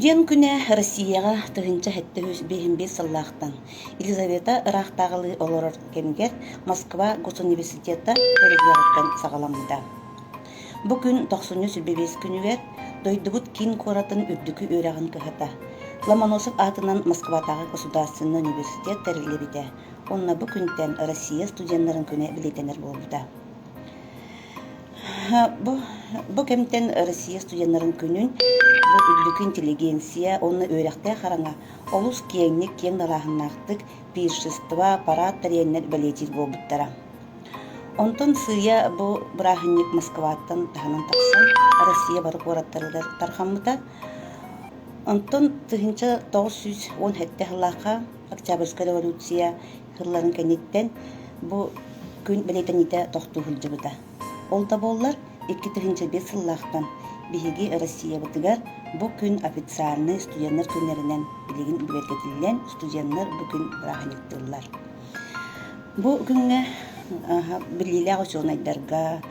Студент күнэ Россияҕа 1755 сыллаахтан Елизавета ыраахтааҕылыы олорор кэмигэр Москва госуниверситета тэриллиэҕиттэн саҕаламмыта. Бу күн тохсунньу 25 күнүгэр дойдубут киин куоратын үрдүкү үөрэҕин кыһата Ломоносов аатынан Москватааҕы государственнай университет тэриллибитэ уонна бу күнтэн Россия студеннарын күнэ бэлиэтэнэр буолбута. Бу, бу кэмтэн Россия студеннарын күнүн бу үрдүкү интеллигенция уонна үөрэхтээх хараҥа олус киэҥник, киэҥ далааһыннаахтык пиршество, парад тэрийэннэр бэлиэтиир буолбуттара. Онтон сыыйа бу бырааһынньык Москваттан таһынан тахсан Россия бары куораттарыгар тарҕаммыта. Онтон 1917 сыллаахха Октябрьскай революция сылларын кэнниттэн бу күн бэлиэтэниитэ тохтуу сылдьыбыта. Ол да буоллар, 2005 сыллаахтан биһиги Россиябытыгар бу күн официальнай студеннар күннэринэн билигин бигэргэтиллэн, студеннар бу күн бырааһынньыктыыллар. Бу күҥҥэ биллиилээх учуонайдарга,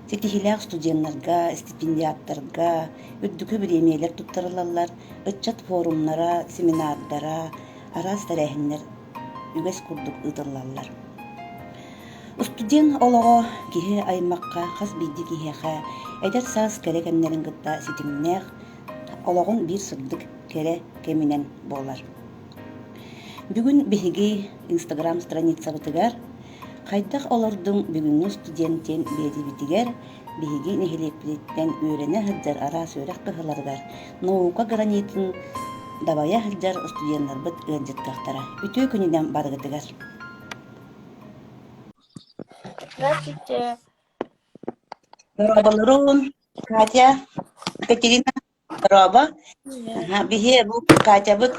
ситиһиилээх студеннарга, стипендиаттарга үрдүкү бириэмийэлэр туттарыллаллар, ыччат форумнара, семинардара, араас тэрээһиннэр үгэс курдук ыытыллаллар. Устудьуон олоҕо киһи аймахха хас биирдии киһиэхэ эдэр саас кэрэ кэмнэрин кытта ситимнээх, олоҕун биир сырдык кэрэ кэминэн буолар. Бүгүн биһиги Инстаграм страницабытыгар «Хайдах олордуҥ бүгүҥҥү студент» диэн биэриибитигэр биһиги нэһилиэкпититтэн үөрэнэ сылдьар араас үөрэх кыһаларыгар наука гранитын дабайа сылдьар студеннарбыт ыалдьыттыахтара. Үтүө күнүнэн барыгытыгар! Здравствуйте. Дорооболорун, Катя, Екатерина, дорообо. Аха, биһи бу Катябыт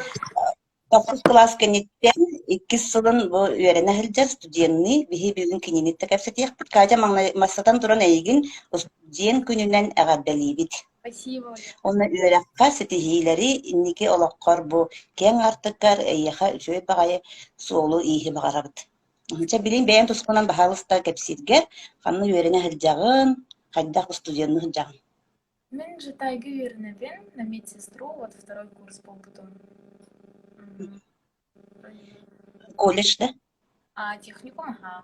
тохсус кылаас кэнниттэн иккис сылын бу үөрэнэ сылдьар студенныы. Биһи бүгүн кинини да кэпсэтиэхпит. Катя маҥнай массатан туран эйигин студент күнүнэн эҕэрдэлиибит. Спасибо. Уонна үөрэххэ ситиһиилэри инники олоххор бу киэҥ аартыккар эйиэхэ үчүгэй баҕайы суолу-ииһи баҕарабыт. Чэ, билигин бэйэҥ тускунан баһаалыста кэпсииргэр, ханна үөрэнэ сылдьаҕын, хайдах устудьуоннуу сылдьаҕын? Мин Жатайга үөрэнэбин, на медсестру, вот второй курс буолбутум. М, Колледж, да? А, техникум, ага.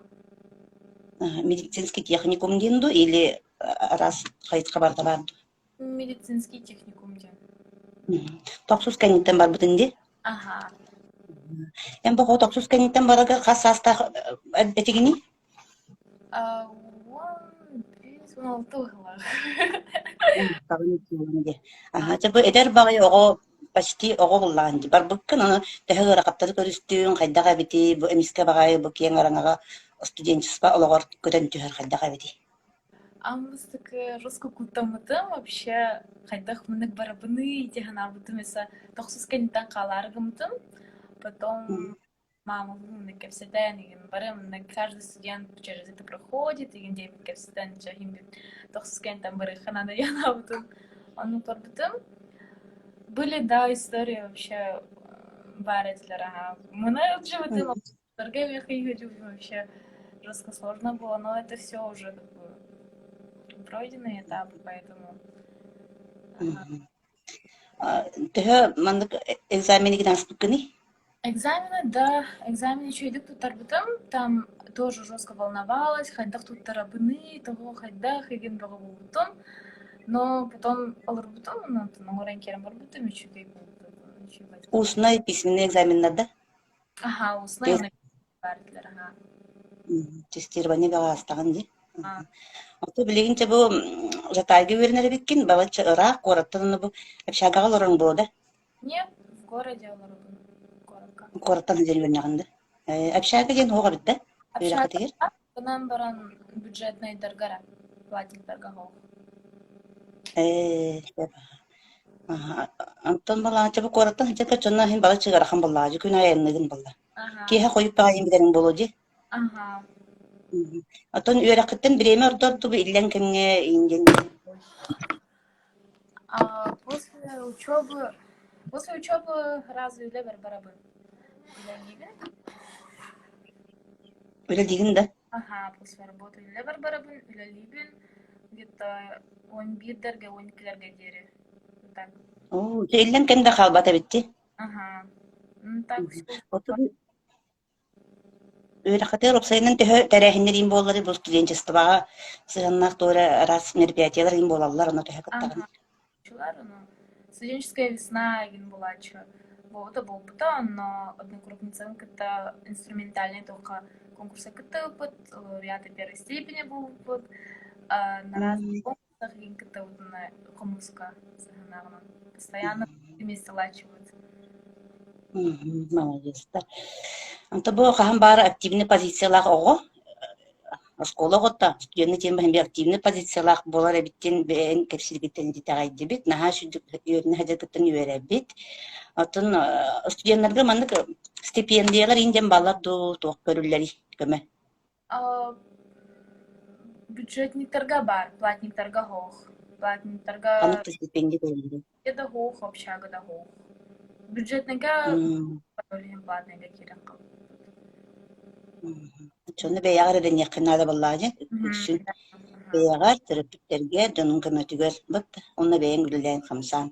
Ага, медицинский техникум диэн дуу или араас хайысха барыта баар дуу? Медицинский техникум диэн. Тохсус кэнниттэн барбытыҥ дии? Ага. Эн бу тохсус кэнниттэн бараргар хас саастаах этигиний? А, 15, 16 быһыылаах. Аха, чэ бу эдэр баҕайы оҕо почти оҕо буллаҕын дии. Барбыккын ону төһө ыарахаттары көрүстүҥ, хайдах эбитий, бу эмискэ баҕайы бу киэҥ араҥаҕа студенчество олоҕор көтөн түһэр хайдах эбитий? Аан бастакы куттаммытым вообще хайдах маннык барабыный дии санаабытым өссө тохсус кэнниттэн хаалаары гыммытым. Потом Мамалыын маннык кэпсэтэн игин бары маннык каждый студент через это проходит игин диэбит кэпсэтэн дьэ иһин тохсус кэнниттэн барыахха наада диэн аабытым. Онно көрбүтүм. Были, да, истории вообще баар этилэр аһаа. Мына ылдьыбытым, вообще жестко сложно было, но это все уже как бы пройденный этап, поэтому ага. Төһө маннык экзамены ааспыккыный? Экзамены, да, экзамен үчүгэйдик туттарбытым. Там тоже жестко волновалась, хайдах туттарабыный, того хайдах игин бөҕө буолбутум. Но потом олорбутум, онтон оҥорон киирэн барбытым, үчүгэй буолбут. Үчүгэй. Устный, письменный экзаменнар да? Аха, устный уонна баар этилэр, аха. Тестирование бөҕө аастаҕын дии. Ото билигин чэ бу Жатайга үөрэнэр эбиккин, балачча ыраах куораттан ону бу общагаҕа олорон буо да? Нет, в городе олоробун, куоракка. Куораттан сылдьан үөрэнэҕин да? Общага диэн суох эбит да? Общага Үөрэххитигэр? гынан баран бюджетнайдарга эрэ, платниктарга суох. Ээ, Онтон балааччы бу куораттан сылдьар дьонно иһин балачча ыарахан буоллаҕа дии, күн аайы айанныыгын буолла. Аха. Киэһэ хойут баҕайы билэриҥ буолуо дии. Аха. Оттон үөрэххиттэн бириэмэ ордордубу иллэҥ кэмҥэ иҥгин А после учебы, после учебы сразу үлэбэр барабын. Үлэлиибин. Үлэлиигин да? Аха, после работы үлэбэр барабын, үлэлиибин. Где-то 11-дэргэ, 12-лэргэ диэри. Так. Оо, дьэ иллэҥ кэм да хаалбат эбит дии. Аха. Ну так Мгм. Оттон үөрэххитигэр уопсайынан төһө тэрээһиннэр иин буолларый бу студенчествоҕа сыһыаннаах туох эрэ араас мероприятиелар иин буолаллар, ону төһө Ага. кыттаҕын? Ну, студенческая весна игин буолааччы. Буолбута буолбута, но однокурсницаны кытта инструментальнай туохха конкурса кыттыбыппыт, лауреаты первой степени буолбуппут, на разных конкурсах игин кыттабытына хомуска сыһыанааҕынан постоянно вместе лачивают. Молодецтар. Онто бу хаһан баар активный позициялаах оҕо оскуола оҕото студенный тиэн баһын активный позициялаах буолар эбиттин бэйэн кэпсииргиттэн итэҕэйдибит наһаа сүдүк үөрэнэ сылдьаргыттан үөрэбит оттон студеннарга маннык стипендиялар иин диэн бааллар дуу туох көрүллэрий көмө Бюджетниктарга баар, платниктарга суох. Платниктарга ханнык да стипендия көрүллэрий да суох, общага да суох. Бюджетныйга иһин платныйга киирэн хаалбыппыт. Оччону бэйэҕэр эрэниэххин наада буоллаҕа дии үксүн бэйэҕэр, төрөппүттэргэ, дьонуҥ көмөтүгэр бат уонна бэйэҥ үлэлээн-хамсаан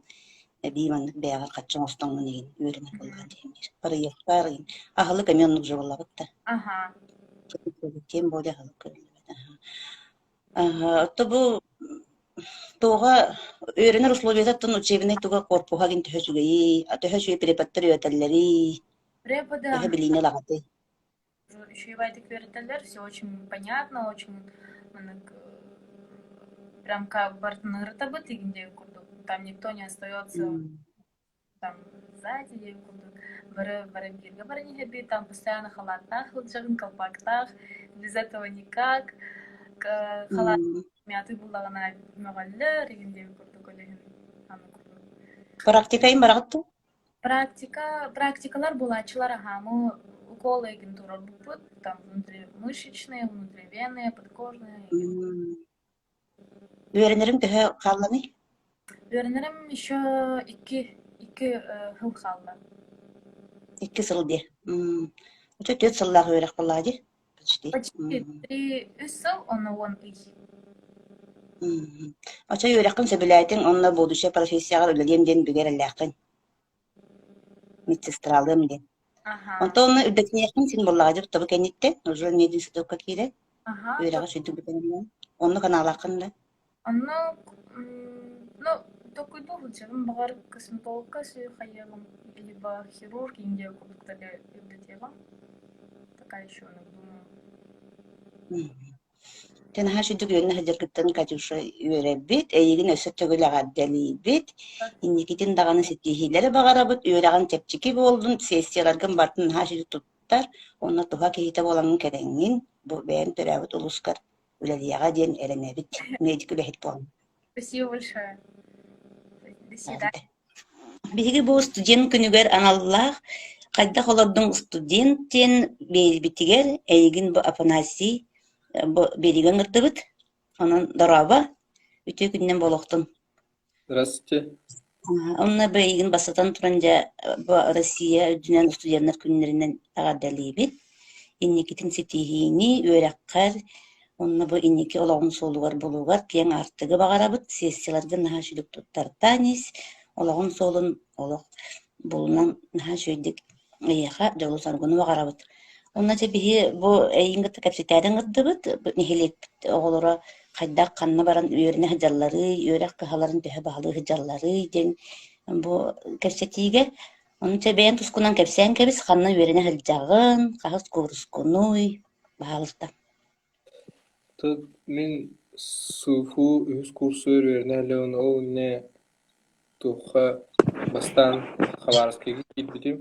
эбии маннык бэйэҕэр харчы оҥостоҥҥун игин үөрэнэр буоллаҕа диэн биир. Барыйыахтаах игин. Аһылык эмиэ оннук же буоллабыт да. Аха. Тем более аһылык көрүллүбэт. Аха. Отто бу туоҕа үөрэнэр условията оттон учебнай туга корпуһа гин төһө үчүгэйий, төһө үчүгэй преподтар үөрэтэллэрий, Преподы төһө билиини ылаҕытый? Үчүгэйдик үөрэтэллэр, все очень понятно, очень маннык прям как барытын ырытабыт игин диэн курдук. Там никто не остается там сзади диэн курдук. Бары бары бииргэ баран иһэбит, там постоянно халааттаах сылдьаҕын, колпактаах, без этого никак. Халаат мятый буллаҕына мөҕөллөр игин диэн курдук ол иһин аны курдук. Практикайын бараҕыт дуу? Практика, практикалар буолааччылар аһаамы укол игин туруорбуппут, там внутримышечные, внутривенные, подкожные игин. Үөрэнэриҥ төһө хаалланый? Үөрэнэрим еще икки сыл хаалла. Икки сыл дии. Оччо түөрт сыллаах үөрэх буоллаҕа дии? Почти. Почти три үс сыл, онно уон ый. Оччо үөрэххин сөбүлээтиҥ уонна будущая профессияҕар үлэлиэм диэн бүгэ эрэллээххин. Медсестралыам диэн. Аха. Онтон онно үрдэтиниэххин син буоллаҕа дии тобу кэнниттэн уже мединститукка киирэн Аха. үөрэҕи сүрдүк бүтэрэн оннук анаалааххын да? Онно ну толкуйдуу сылдьабын баҕар косметологка хайыаҕым либо хирург индия курдуктары үрдэтиэҕим. Пока еще думаю. Дьэ наһаа үчүгдүк үөрэнэ сылдьаргыттан Катюша үөрэбит, эйигин өссө төгүл эҕэрдэлиибит, инникитин даҕаны ситиһиилэри баҕарабыт, үөрэҕиҥ чэпчэки буоллун, сессияларгын барытын наһаа үчүгдүк туттар уонна туһа киһитэ буолаҥҥын кэлэҥҥин, бу бэйэҥ төрөөбүт улуускар үлэлиэҕэ диэн эрэнэбит, медик үлэһит буолан. Спасибо большое. До свидания. Биһиги бу студент күнүгэр аналлаах «Хайдах олордуҥ студент» диэн биэрбитигэр эйигин бу Афанасий бу биэриигэ ыҥырдыбыт. Онон дорообо, үтүө күнүнэн буолуохтун. Здравствуйте. Онно бу эйигин бастатан туран дьэ бу Россия үрдүнэн студеннар күннэринэн эҕэрдэлиибит. Инникитин ситиһиини, үөрэххэр Онно бу инники олоҕун суолугар булуугар киэҥ аартыгы баҕарабыт, сессияларгын наһаа үчүгдүк туттартаан ис, олоҕун суолун олох булунан наһаа үчүгэйдик эйиэхэ дьолу-соргуну баҕарабыт. Онно дьэ биһи бу эйигин кытта кэпсэтээри ыҥырдыбыт, бу нэһилиэкпит оҕолоро хайдах ханна баран үөрэнэ сылдьалларый, үөрэх кыһаларын төһө баһылыы сылдьалларый диэн бу кэпсэтиигэ. Ону дьэ бэйэҥ тускунан кэпсээн кэбис, ханна үөрэнэ сылдьаҕын, хаһыс куурускунуй, баһаалыста. Тут мин СУФУ үһүс курсугар үөрэнэ сылдьабын, ол иннинэ туохха бастаан Хабаровскайга киирбитим.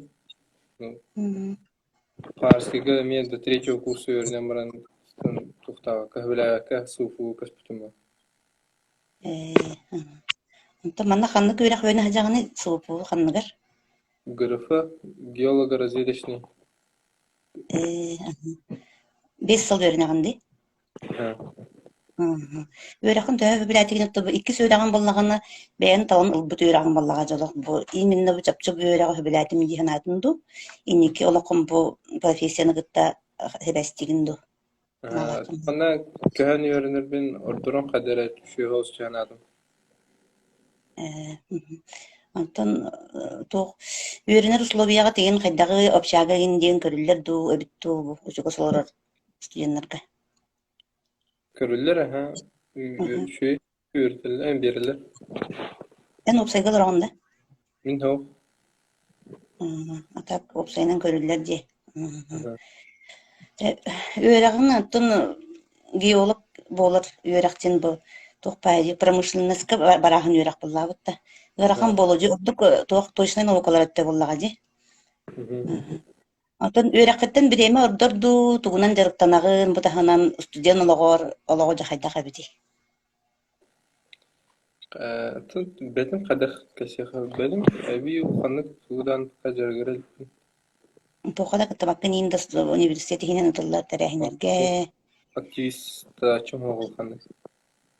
Хабаровскайга эмиэ до третьего курса үөрэнэн баран туохтааҕы көһүлээбэккэ СУФУ көспүтүм. Ээ, онтон манна ханнык үөрэх үөнэ сылдьаҕыный СУФУ ханныгар? ГРФ геолого-разведочный Ээ, 5 сыл үөрэнэҕин дии? Үөрэххин төһө сөбүлээтигин оттон бу иккис үөрэҕиҥ буоллаҕына, бэйэҥ талан ылбыт үөрэҕиҥ буоллаҕа дьолох бу именно бу чопчу бу үөрэҕи сөбүлээтим дии санаатыҥ дуу? Инники олоххун бу профессияны кытта сибээстиигин дуу? Санаалааххын дуу? Манна көһөн үөрэнэрбин ордорон хадара сүөһү санаатым. Ээ, Онтон туох үөрэнэр условияҕа тигин хайдаҕы общага иһин диэн көрүллэр дуу эбит дуу бу чугас олорор студеннарга? Көрүллэр аһа үчүгэй үөрэтэллэр биэрэллэр. Эн уопсайга олороҕун да? Мин суох. А так уопсайынан көрүллэр дии. Үөрэҕин оттон геолог буолар үөрэх диэн бу туох баайы промышленноска барааһын үөрэх буоллаабыт да. Ыарахан буолуо дии ордук туох точнай наукалар өттө буоллаҕа дии. Оттон үөрэххиттэн бириэмэ ордор дуу, тугунан дьарыктанаҕын, бу таһынан студент олоҕор олоҕо дьэ хайдах эбитий? Бэтим хайдах кэсиэхэ бэлим эбии улаханнык туудан дьарыгыра иликпин. Туохха да кыттыбаккын иин да университет иһинэн ытыллар тэрээһиннэргэ Активистааччы улаханнык.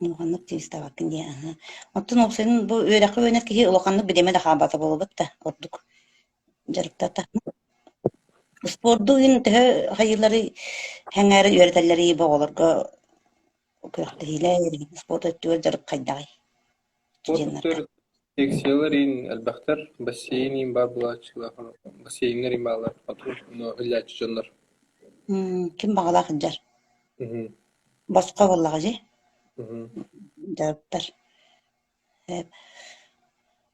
Улаханнык активистаабаккын дии аһа. Оттон уопсайынан бу үөрэххэ үөрэнэр киһи улаханнык бириэмэ да хаалбата буолбут да ордук дьарыктата. Спорду иһин төһө хайыылары сэҥээрэн үөрэтэллэрий бу оҕолорго күрэхтэһиилэр, спорт өттүгэр дьарык хайдаҕый Спорт студеннарга? өттүгэр секциялар иин элбэхтэр, бассейн иин баар буолааччылар, бассейннар иин бааллар, хоту үлэлээччи дьоннор. Ким баҕалаах сылдьар? Мгм. Босхо буоллаҕа дии Мгм. дьарыктар.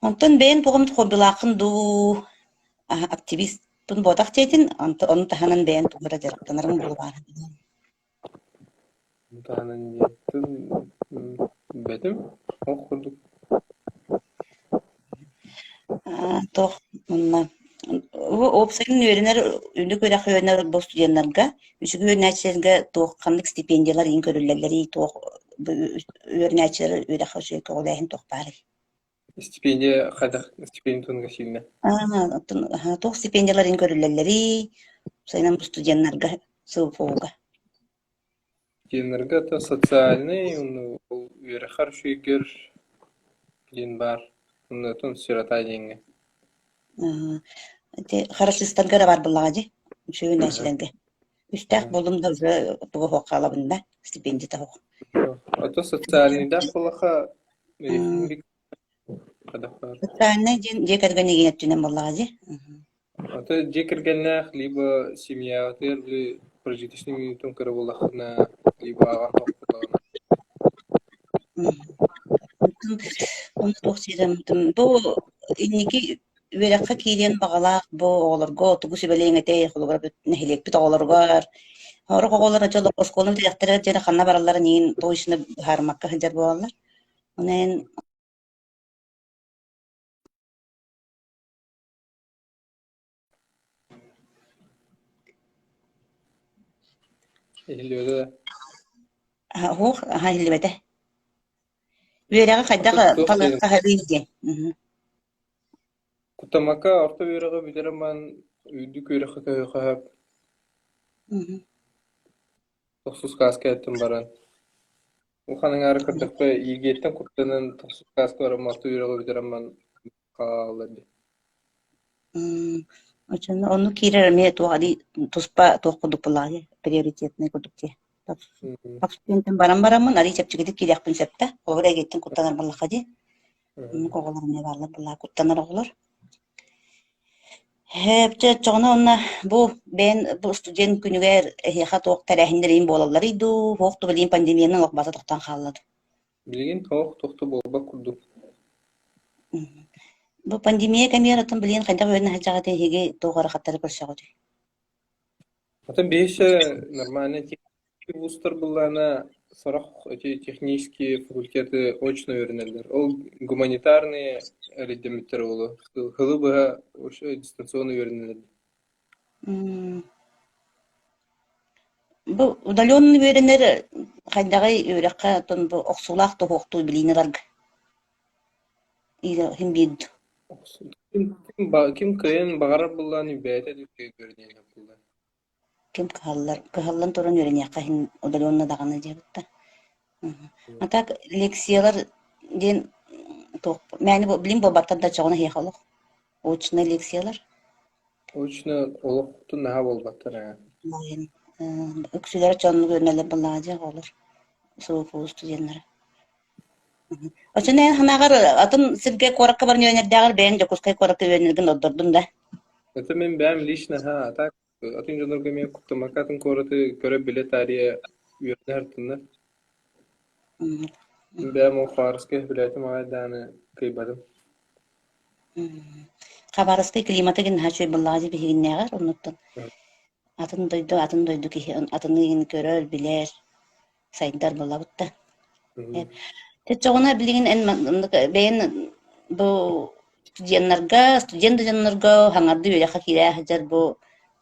Онтон бэйэҥ тугун хоббилааххын дуу, активистпын буотах диэтин, ону таһынан бэйэҥ тугу эрэ дьарыктанарыҥ буолуо баара Ону таһынан бэтим, ол курдук Туох манна уопсайынан үөрэнэр үрдүк үөрэх үөрэнэр бу студеннарга үчүгэй үөрэнээччилэргэ туох ханнык стипендиялар иһин көрүллэллэрий, туох үөрэнээччилэр үөрэххэ үчүгэй көҕүлээһин туох баарый? Стипендия хайдах стипендия туһунан кэпсииринэ? Туох стипендиялар иһин көрүллэллэрий, уопсайынан бу студеннарга СВФУ-га? Студеннарга это социальный, ол үөрэххэр үчүгэйгэр диэн баар, оннуотун сирота диэҥҥэ. Ити хорошистарга эрэ баар буоллаҕа дии, үчүгэй үөрэнээччилэргэ. Үстээх буоллум да уже тугу суох хаалабын да, стипендията суох. А то социальныйдаах буоллахха Социальнай диэн дьиэ кэргэн игин өттүнэн буоллаҕа дии. А то дьиэ кэргэннээх либо семьяҕытыгар били прожиточный минимум кыра буоллаххына, либо аҕаҥ буоллаҕына. Ону туох сиэрим бу инники үөрэххэ киириэн баҕалаах бу оҕолорго тугу сүбэлиэҥ этэй холобура нэһилиэкпит оҕолоругар сорох оҕолор дьол оскуоланы бүтэрдэхтэрэ дьиэ ханна баралларын иһин точно быһаарыммакка сылдьар буолаллар. Онон Иһиллибэтэ да? Суох, аһа иһиллибэтэ. Үөрэҕи хайдах Туох талыахха сөбүй диэн. Кутамака орто үөрэҕи бүтэрэн баран үрдүк үөрэххэ көһүөххэ сөп. Тохсус кылааска кэлтим баран. Улахан аҥаары көрдөххө, ЕГЭ-ттэн куттанан тохсус кылааска баран орто үөрэҕи бүтэрэн баран хаалаллар дии. Оччону оннук киирэр эмиэ туох арый туспа туох курдук буоллаҕай приоритетнай курдук дии. Тохсустан баран бараммын арый чэпчэкитик киириэхпин сөп да. Холобура эгиэттэн куттанар буоллахха дии. Оннук оҕолор эмиэ бааллар буоллаҕа куттанар оҕолор. Чэ оччоҕуна уонна бу бэйэн бу студент күнүгэр эһиэхэ туох тэрээһиннэр иһин буолалларый дуу, туох да билигин пандемиянан олох барыта тохтоон хаалла дуу? Билигин туох туох да буолбат курдук. Бу пандемия кэмигэр оттон билигин хайдах үөрэнэ сылдьаҕыт эһиги туох ыарахаттары көрсөҕүтүй? Оттон биһиги нормально вузтар былаана сорох эти технические факультеты очно үөрэнэллэр. Ол гуманитарные эрэйдэммиттэр буолуо. Сылы быһа дистанционно үөрэнэллэр. Бу удаленный үөрэнэр хайдаҕый үөрэххэ оттон бу охсуулаах тоһуохтуу билиини ыларга иһин биир Ким, ким кыайан баҕарар буоллаҕына бэйэтэ да үөрэнэр буоллаҕына. Ким кыһаллар, кыһаллан туран үөрэниэххэ иһин удаленно даҕаны диэбит да. А так лекциялар диэн туох мээнэ билим буолбаттар да оччоҕуна эһиэхэ олох очно лекциялар. Очно олохтун наһаа буолбаттар ээ. Үксүлэрэ дьоннук үөрэнэллэр буоллаҕа дии оҕолор, СУФУ студеннара. Оччону эн санааҕар атын сиргэ куоракка баран үөрэнэрдээҕэр бэйэҥ Дьокуускай куоракка үөрэнэргин ордордун да? Это мин бэйэм лично ха, а так атын дьоннорго эмиэ куттаммакка атын куораты көрө-билэ таарыйа үөрэнэ сырыттыннар. Мин бэйэм ол Хабаровскай билээтим аҕай даҕаны кыайбатым. Хабаровскай климата гин наһаа үчүгэй буоллаҕа дии биһигиннээҕэр оннуттан атын дойду атын дойду киһи атын игин көрөр, билэр, сайдар буолабыт да. Оччоҕуна билигин эн бэйэн бу студеннарга, студент да дьоннорго хаҥардыы үөрэххэ киирэ сылдьар бу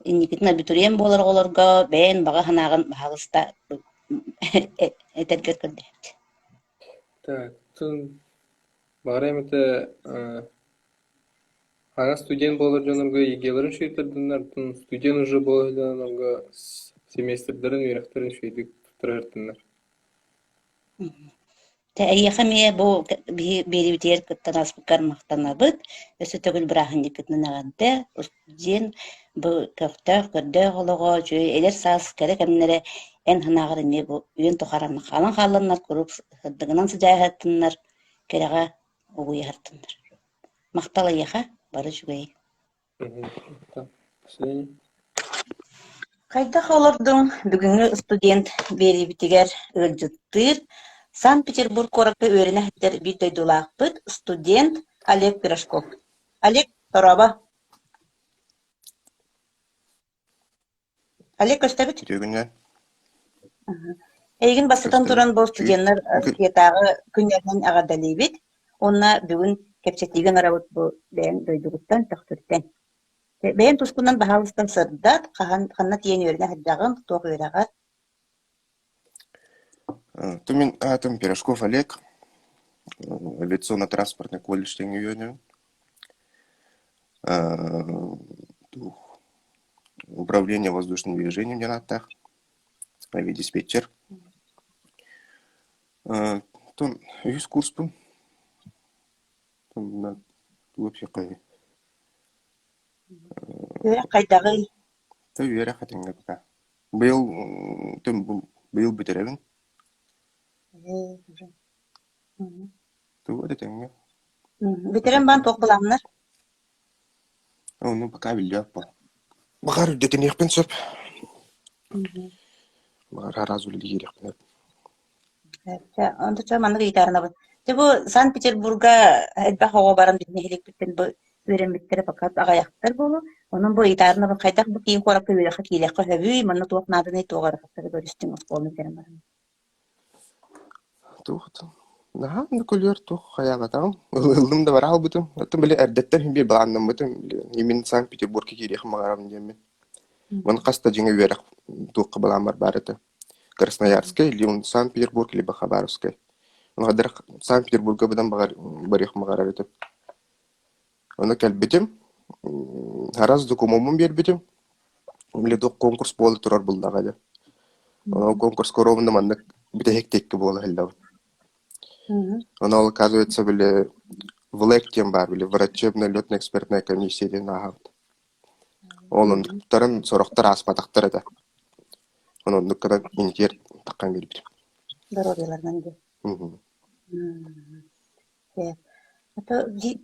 инникитин абитуриент буолар оҕолорго бэйэн баҕа санааҕын баһаалыста этэргэр көрдөһөбүт. Так, тун баҕарыам этэ Аҕа студент буолар дьоннорго ЕГЭ-ларын үчүгэйдик студент уже буола сылдьан семестрдарын үөрэхтэрин үчүгэйдик туттарыһартыннар. Дьэ, эйиэхэ эмиэ бу биһи биэриибитигэр кыттан ааспыккар махтанабыт. Өссө төгүл бырааһынньыккытынан эҕэрдэ. Устудьуон бу көхтөөх, көрдөөх олоҕо, үчүгэй эдэр саас кэрэ кэмнэрэ эн санааҕар эмиэ бу үйэн тухары хаалан хаалланнар, куруук сырдыгынан сыдьаайыһаттыннар, кэрэҕэ угуйаһартыннар. Махтал эйиэхэ, бары үчүгэй. Хайдах олордуҥ? Бүгүҥҥү студент биэриибитигэр ыалдьыттыыр Санкт-Петербург куоракка үөрэнэ сылдьар биир дойдулаахпыт студент Олег Пирожков. Олег, дорообо. Олег көстөбүт? Үтүө күнүнэн. Эйигин бастатан Көстөбүт. туран бу студеннар Россиятааҕы күннэринэн эҕэрдэлиибит уонна бүгүн кэпсэтиигэ ыҥырабыт бу бэйэҥ дойдугуттан, Төхтүртэн. Бэйэҥ тускунан баһаалыстан сырдат, хаһан, ханна тиийэн үөрэнэ сылдьаҕын, туох үөрэҕэр? То мин аатым Пирожков Олег, авиационно-транспортный колледж тэҥҥэ үөрэнэбин. Туох Управление воздушным движением диэн ааттаах авиадиспетчер. Оттон үһүс курспун вообще Үөрэх хайдаҕый? Үөрэх этэҥҥэ пока. Быйыл быйыл бүтэрэбин. Тугу этэҥҥэ. Бүтэрэн баран туох былааннар? Ону пока биллибэт буо. Баҕар үрдэтиниэхпин сөп. Баҕар араас үлэлиириэхпин сөп. Чэ, онто чэ маннык ыйытаарынабын. Дьэ бу Санкт-Петербурга элбэх оҕо баран биһиги нэһилиэкпиттэн бу үөрэммиттэрэ пока аҕыйахтар буолуо. Онон бу ыйытаарынабын хайдах бу киин куоракка үөрэххэ киириэххэ сөбүй, манна туох нааданый, туох ыарахаттары көрүстүҥ оскуоланы бүтэрэн баран? Туох наһаа да көлүөр туох хайаабатаҕым. Ыллым да бара хаалбытым. Оттон били эрдэттэн син биир былааннаммытым. Били именно Санкт-Петербургка киириэхим баҕарабын диэммин. Маны хас да дьиҥэ үөрэх туохха былааммар баар этэ. Красноярскай или Санкт-Петербург либо Хабаровскай. Санкт-Петербурга быдан баҕар барыах баҕарар этим. Ону кэлбитим, араас докумуоммун биэрбитим. Били туох конкурс буола турар буллаҕа дьэ. Ол конкурска ровно маннык бүтэһик диэки буола сылдьабын. Ону ол оказывается били ВЛЭК диэн баар били врачебно-летно-экспертная комиссия диэн ааһабыт. Ол оннуктарын сорохтор ааспатахтар этэ. Ону оннук гынан инитиэр таххан биэрбитим. Доруобуйаларынан диэн.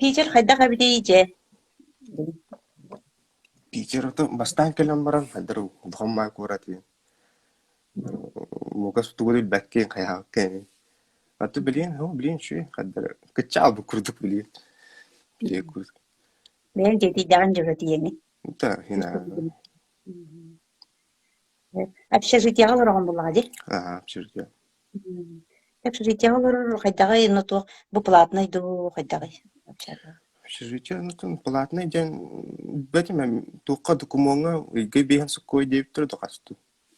Питер хайдах эбитий дьэ? Питер ото бастаан кэлэн баран хайдах улахан маай куорат диэн Лукас тугу да билбэккин хайаабаккын Аты билиэн оо билиэн үчүгэй хайдах кыччаал бу курдук билиэн Билиэн курдук Бэйэҥ дьиэтийдэҕин дьөһүөтүйэҥий? Да хина Общежитиеҕа олороҕун буллаҕа дии? Аа общежитие. Общежитиеҕа олорор хайдаҕый, ну туох бу платнай дуу хайдаҕый общага? Общежитие ну платнай диэн билбэтим туохха докумуоҥҥа ыйга биэһин соккуой диэбиттэрэ да хастыы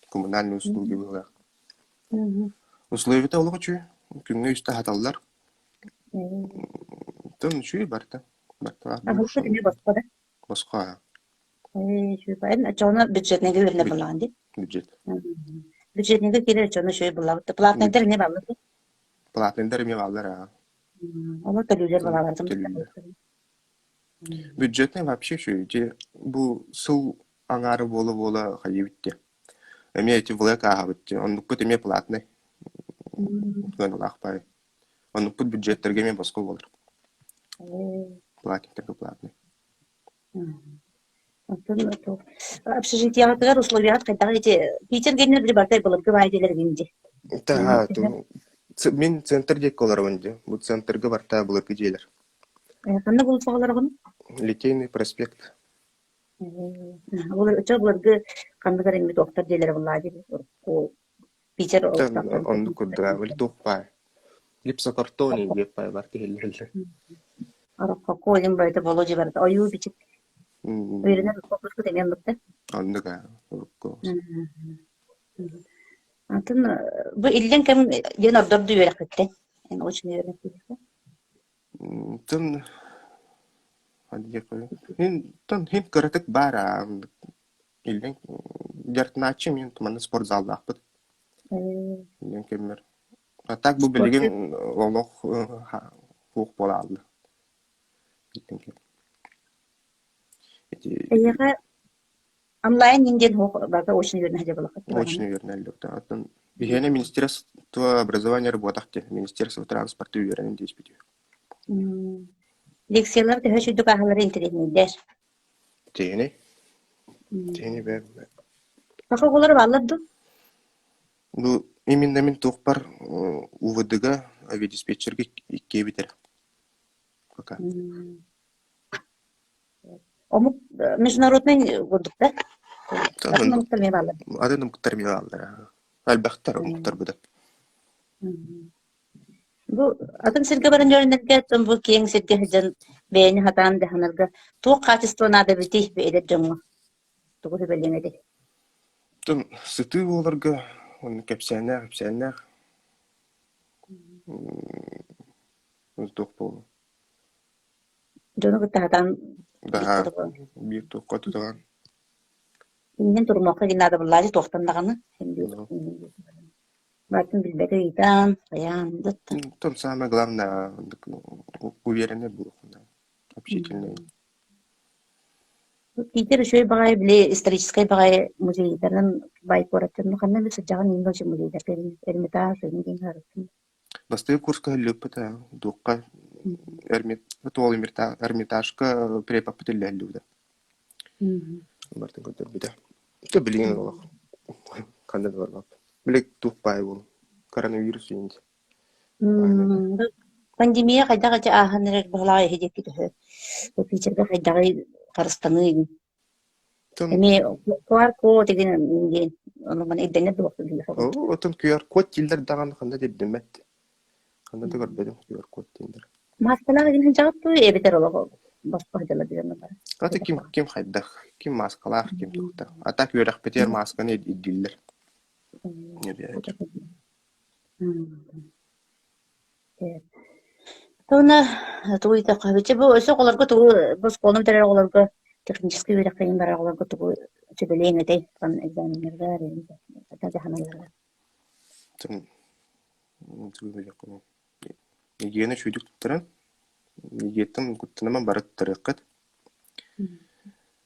коммунальные услуги быһыылаах. Условиета олох үчүгэй күҥҥэ үстэ аһаталлар. Оттон үчүгэй барыта. Барыта Аһылыкка эмиэ босхо да? Босхо аа. Ээ, эн оччоҕуна бюджетныйга үөрэнэ буоллаҕын дии? Бюджет. Бюджетныйга киирэр оччоҕуна үчүгэй буоллаҕыт. Платнайдар эмиэ бааллар дии? Платнайдар эмиэ бааллар аа. Олор төлүүлэр буолаалар. Төлүүллэр. Бюджетный вообще үчүгэй. Ити бу сыл аҥаара буола-буола хайыы бүттэ. Эмиэ ити ВЛЭК ааһабыт дии. Оннукпут эмиэ платный. Сыаналаах баай. Оннукпут бюджеттарга эмиэ босхо буолар. Платниктарга платный. Оттон общежитиеҕытыгар условияҕыт хайдах ити Питер гэннэр били барыта былыргы баай дьиэлэргин дии. Таһаа, мин центр диэкки олоробун дии. Бу центрга барта былыргы дьиэлэр. Ханна булса олороҕун? Литейный проспект. Ол өтө былыргы ханнык эрэ эмит охтор дьиэлэрэ буллаа дии. Питер Оннук курдук били туох баар. Гипсокартони диэп бар тиһиллэллэр. Рококо диэн барыта Володя барыта ойуу бичик. Үөрэнэр фокуспут эмиэ оннукта. Оннук аа, урукку. Атын бу иллэҥ кэм диэн ордорду үөрэхпиттэн. Эн очень үөрэхпиттэн. Тын Хин хин кыратык баар аа иллэҥ дьарыктанааччы мин манна спортзаллаахпыт. Иллэҥ кэммэр А так бу билигин олох суох буола хаалла. Ити Эйиэхэ онлайн диэн суох барыта очно үөрэнэ сылдьар Очно үөрэнэллэр. Оттон биһиэнэ министерство образования буотах диэн министерство транспорта үөрэнэн диэспит үһү. Лекциялар төһө үчүгдүк ааһаллара интэриэһинэйдэр. Тиһини? Тиһини бэ. Саха оҕолоро бааллар дуу? Ну, именно мин туохпар УВД-га авиадиспетчергэ иккиэбит эрэ. Пока. Омук международный курдук да? Атын омуктар эмиэ бааллар. Атын омуктар эмиэ бааллар. Элбэхтэр омуктар быда. Бу атын сиргэ баран үөрэнэргэ, оттон бу киэҥ сиргэ сылдьан бэйэни сатаан дьаһанарга туох хаачыстыба наада эбитий эдэр дьоҥҥо? Тугу сүбэлиэҥ этэй? Оттон сытыы буоларга уонна кэпсээннээх кэпсээннээх туох буолуо Дьону кытта сатаан Даһаа биир туохха тутаҕын Иннин турумуохха диэн наада буоллаачы туохтан даҕаны Барытын билбэти ыйытан, хайаан да Оттон самое главное уверенный буолуоххун общительный. Питер үчүгэй баҕайы били историческай баҕайы музейдарынан баай куораттан ханна эмит сылдьаҕын иҥин вообще музейдарга Эрмитаж эҥин диэн саарыттым. Бастакы курска өллүппүт туохха Эрмит туол Эрмитажка препаппыт иллэһиллибитэ. Бартын көрдөрбүтэ. Ити билигин олох ханна да барбаппын. Били туох баай буолуо коронавирус иһин Пандемия хайдах ити ааһан эрэр баһылаах иһи диэки төһө бу Питергэ хайдаҕый харыстаныы игин эмиэ QR-код игин диэн ону маны ирдэнэр дуо Оттон QR-код дииллэр даҕаны ханна да ирдэммэт. Ханна да көрбөтүм QR-код дииллэр. Мааскалаах игин сылдьаҕыт дуу эбэтэр олох босхо сылдьаллар диэн бары. Аты ким ким хайдах, ким мааскалаах, ким туохтаах. А так үөрэхпитигэр маасканы ирдииллэр. Туна тугу ыйытыахха бу өссө оҕолорго тугу бу оскуоланы бүтэрэр оҕолорго техническэй үөрэххэ иһин барар оҕолорго тугу сүбэлиэҥ этэй экзаменнарга дьаһаналларга Гигиена үчүгэйдик туттаран, гигиеттэн куттаныман бары туттарыаххыт.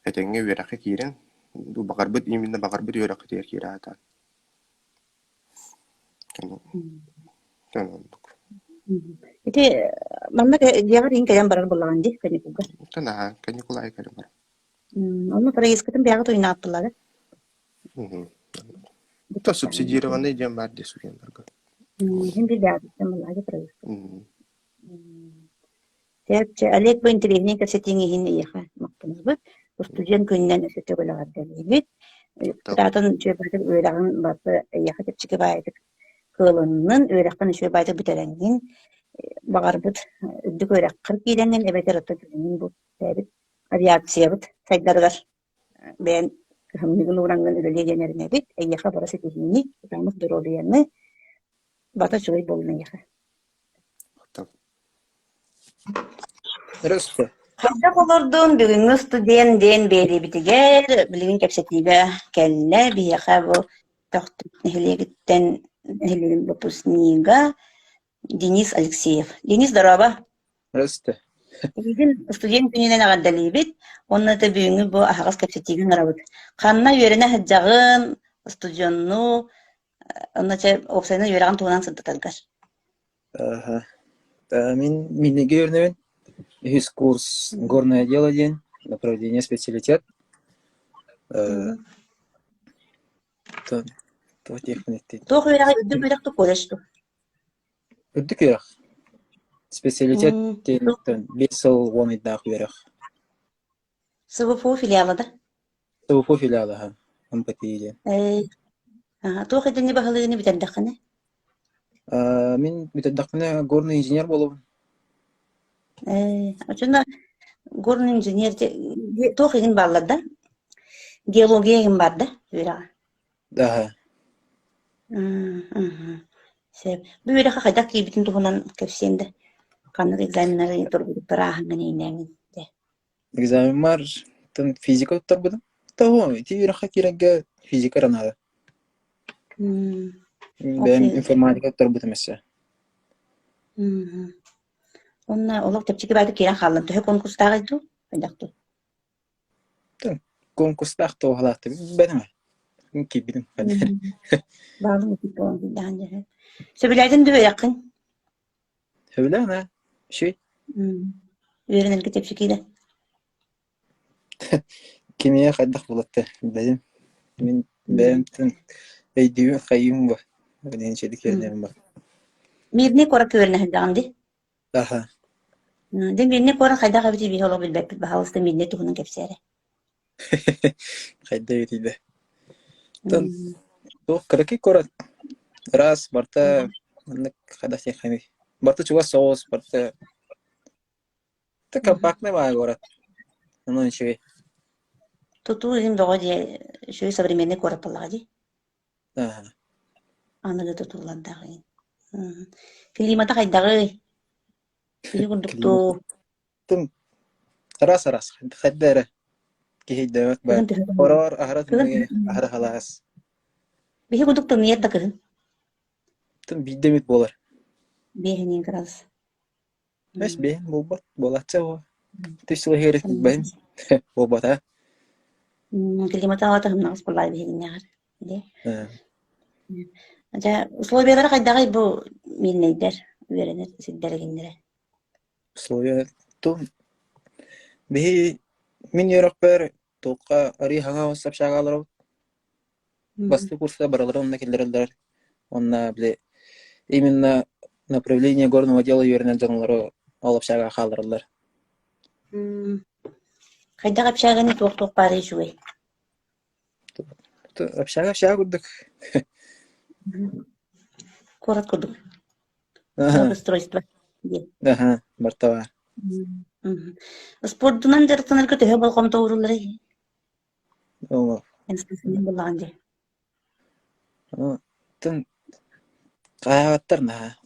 Этэҥҥэ үөрэххэ киирэн, баҕарбыт именно баҕарбыт үөрэххитигэр киирэ сатаан. Оннук. Ити манна дьиэҕэр иһин кэлэн барар буоллаҕын дии каникулга. Наһаа каникул аайы кэлэн барар. Онно проездкытын бэйэҕит уйнааттылар Это субсидированный диэн баар дии студеннарга. Иһин биир бэйэҕититтэн буоллаҕа проезд. Чэ, Олег бу интэриэһинэй кэпсэтииҥ иһин эйиэхэ махтанабыт. Устудьуон күнүнэн өссө төгүл эҕэрдэлиибит. Кытаатан үчүгэй баҕайытык үөрэҕин барыта эйиэхэ чэпчэки баҕайытык кыалыннын, үөрэххин үчүгэй баҕайытык бүтэрэҥҥин, баҕарбыт үрдүк үөрэххэр киирэҥҥин эбэтэр оттон билигин бу бэйэбит авиациябыт сайдарыгар бэйэҥ кыһамньыгын уураҥҥын үлэлиэ диэн эрэнэбит. Эйиэхэ бары ситиһиини, кытаанах доруобуйаны, бата үчүгэй буоллун эйиэхэ. Хайдах олордун бүгүҥҥү студент диэн биэриибитигэр билигин кэпсэтиигэ кэллэ. Биһиэхэ бу Төхтүр нэһилиэгиттэн нэһилиэгин выпускнига Денис Алексеев. Денис, здорово! Здравствуйте. Эйигин студент күнүнэн эҕэрдэлиибит уонна да бүгүҥҥү бу аһаҕас кэпсэтиигэ ыҥырабыт. Ханна үөрэнэ сылдьаҕын, устудьуоннуу, онно чэ уопсайынан үөрэҕин туһунан сырдатаргар. Аха. Мин Миннигэ үөрэнэбин. Үһүс курс горное дело диэн направление специалитет. Туох диэхпин эттий? Туох үөрэҕи үрдүк үөрэх дуу колледж дуу? Үрдүк үөрэх. Специалитет диэн 5 сыл 10 ыйдаах үөрэх. СВФУ филиала да? СВФУ филиала МПТИ диэн. Э, туох идэни баһылыыны бүтэрдэххинэ? Мин бүтэрдэхпинэ горный инженер буолабын. Э, оччоно горный инженер туох игин бааллар да? Геология игин баар да үөрэҕэ? Аха. Сөп. Бу үөрэххэ хайдах киирбитин туһунан кэпсиэн да? Ханнык экзаменнары тургутуктар ааһаҥҥын иинээҥҥин дэ? Экзамеммар тын физика туттарбытым. Того, ити үөрэххэ киирэргэ физика эрэ наада. Бэйэм информатика туттарбытым өссө. Уонна олох чэпчэки баайдык киирэн хааллын. Төһө конкурстааҕый дуу? Хайдах дуу? Конкурстаах туоһалаах билбэтим ээ. Киирбитим. Баалым итик буолан киирдэҕин дьэ. Сөбүлээтин дуу үөрэххин? Сөбүлээн ээ. Үчүгэй. Үөрэнэргэ чэпчэки да? Кимиэхэ хайдах булатта билбэтим. Мин бэйэм өйдүүбүн хайыым бу. Билигин үчүгэйдик үөрэнэбин бу. Мирный куоракка үөрэнэ сылдьаҕын дии? Аха. Дьэ Мирный куорат хайдах эбитий биһи олох билбэппит, баһаалыста Мирный туһунан кэпсээ эрэ. Хайда эбитий да. Оттон туох кыракый куорат ыраас барыта маннык хайдах диэххиний барыта чугас соҕус барыта да компактный баҕайы куорат. Онон үчүгэй. Тутуу иһин бөҕө дьиэ үчүгэй современный куорат буоллаҕа дии. Аха. Аныгы тутуулардаах иһин. Климата хайдаҕый? Киһи курдук дуу? Климатым араас-араас хайда эрэ киһи өйдөөбөт баар. Кыһын төһө Хороҕор аһара Кыһын тымныы, аһара халаас. Биһи курдук тымныйар да кыһын. Тым биирдэ эмит буолар. Биэһинин градус. Бэс биэһин буолбат, буолааччы буо. Түс сыл иһигэр билбэтим буолбата. Климата аҕата һымнаҕас буоллаҕа биһигиннээҕэр. Дьэ, условиялара хайдаҕый бу миирнэйдэр үөрэнэр сирдэригиннэрэ? Условия тум биһи мин үөрэхпэр туохха арыы хаҥа общага олоробут. Бастакы курска барыларын онно киллэрэллэр. Уонна били именно направление горного дела үөрэнэр дьоннору ол общагаҕа хааллараллар. Хайдах общаганы туох-туох баарый үчүгэй? Общага общага курдук. Куорат курдук. Благоустройство диэн. Аха, барыта баар. Спордунан дьарыктанарга төһө болҕомто уурулларый? Оо. Эн буллаҕын дии. Тын хаайаабаттар наһаа.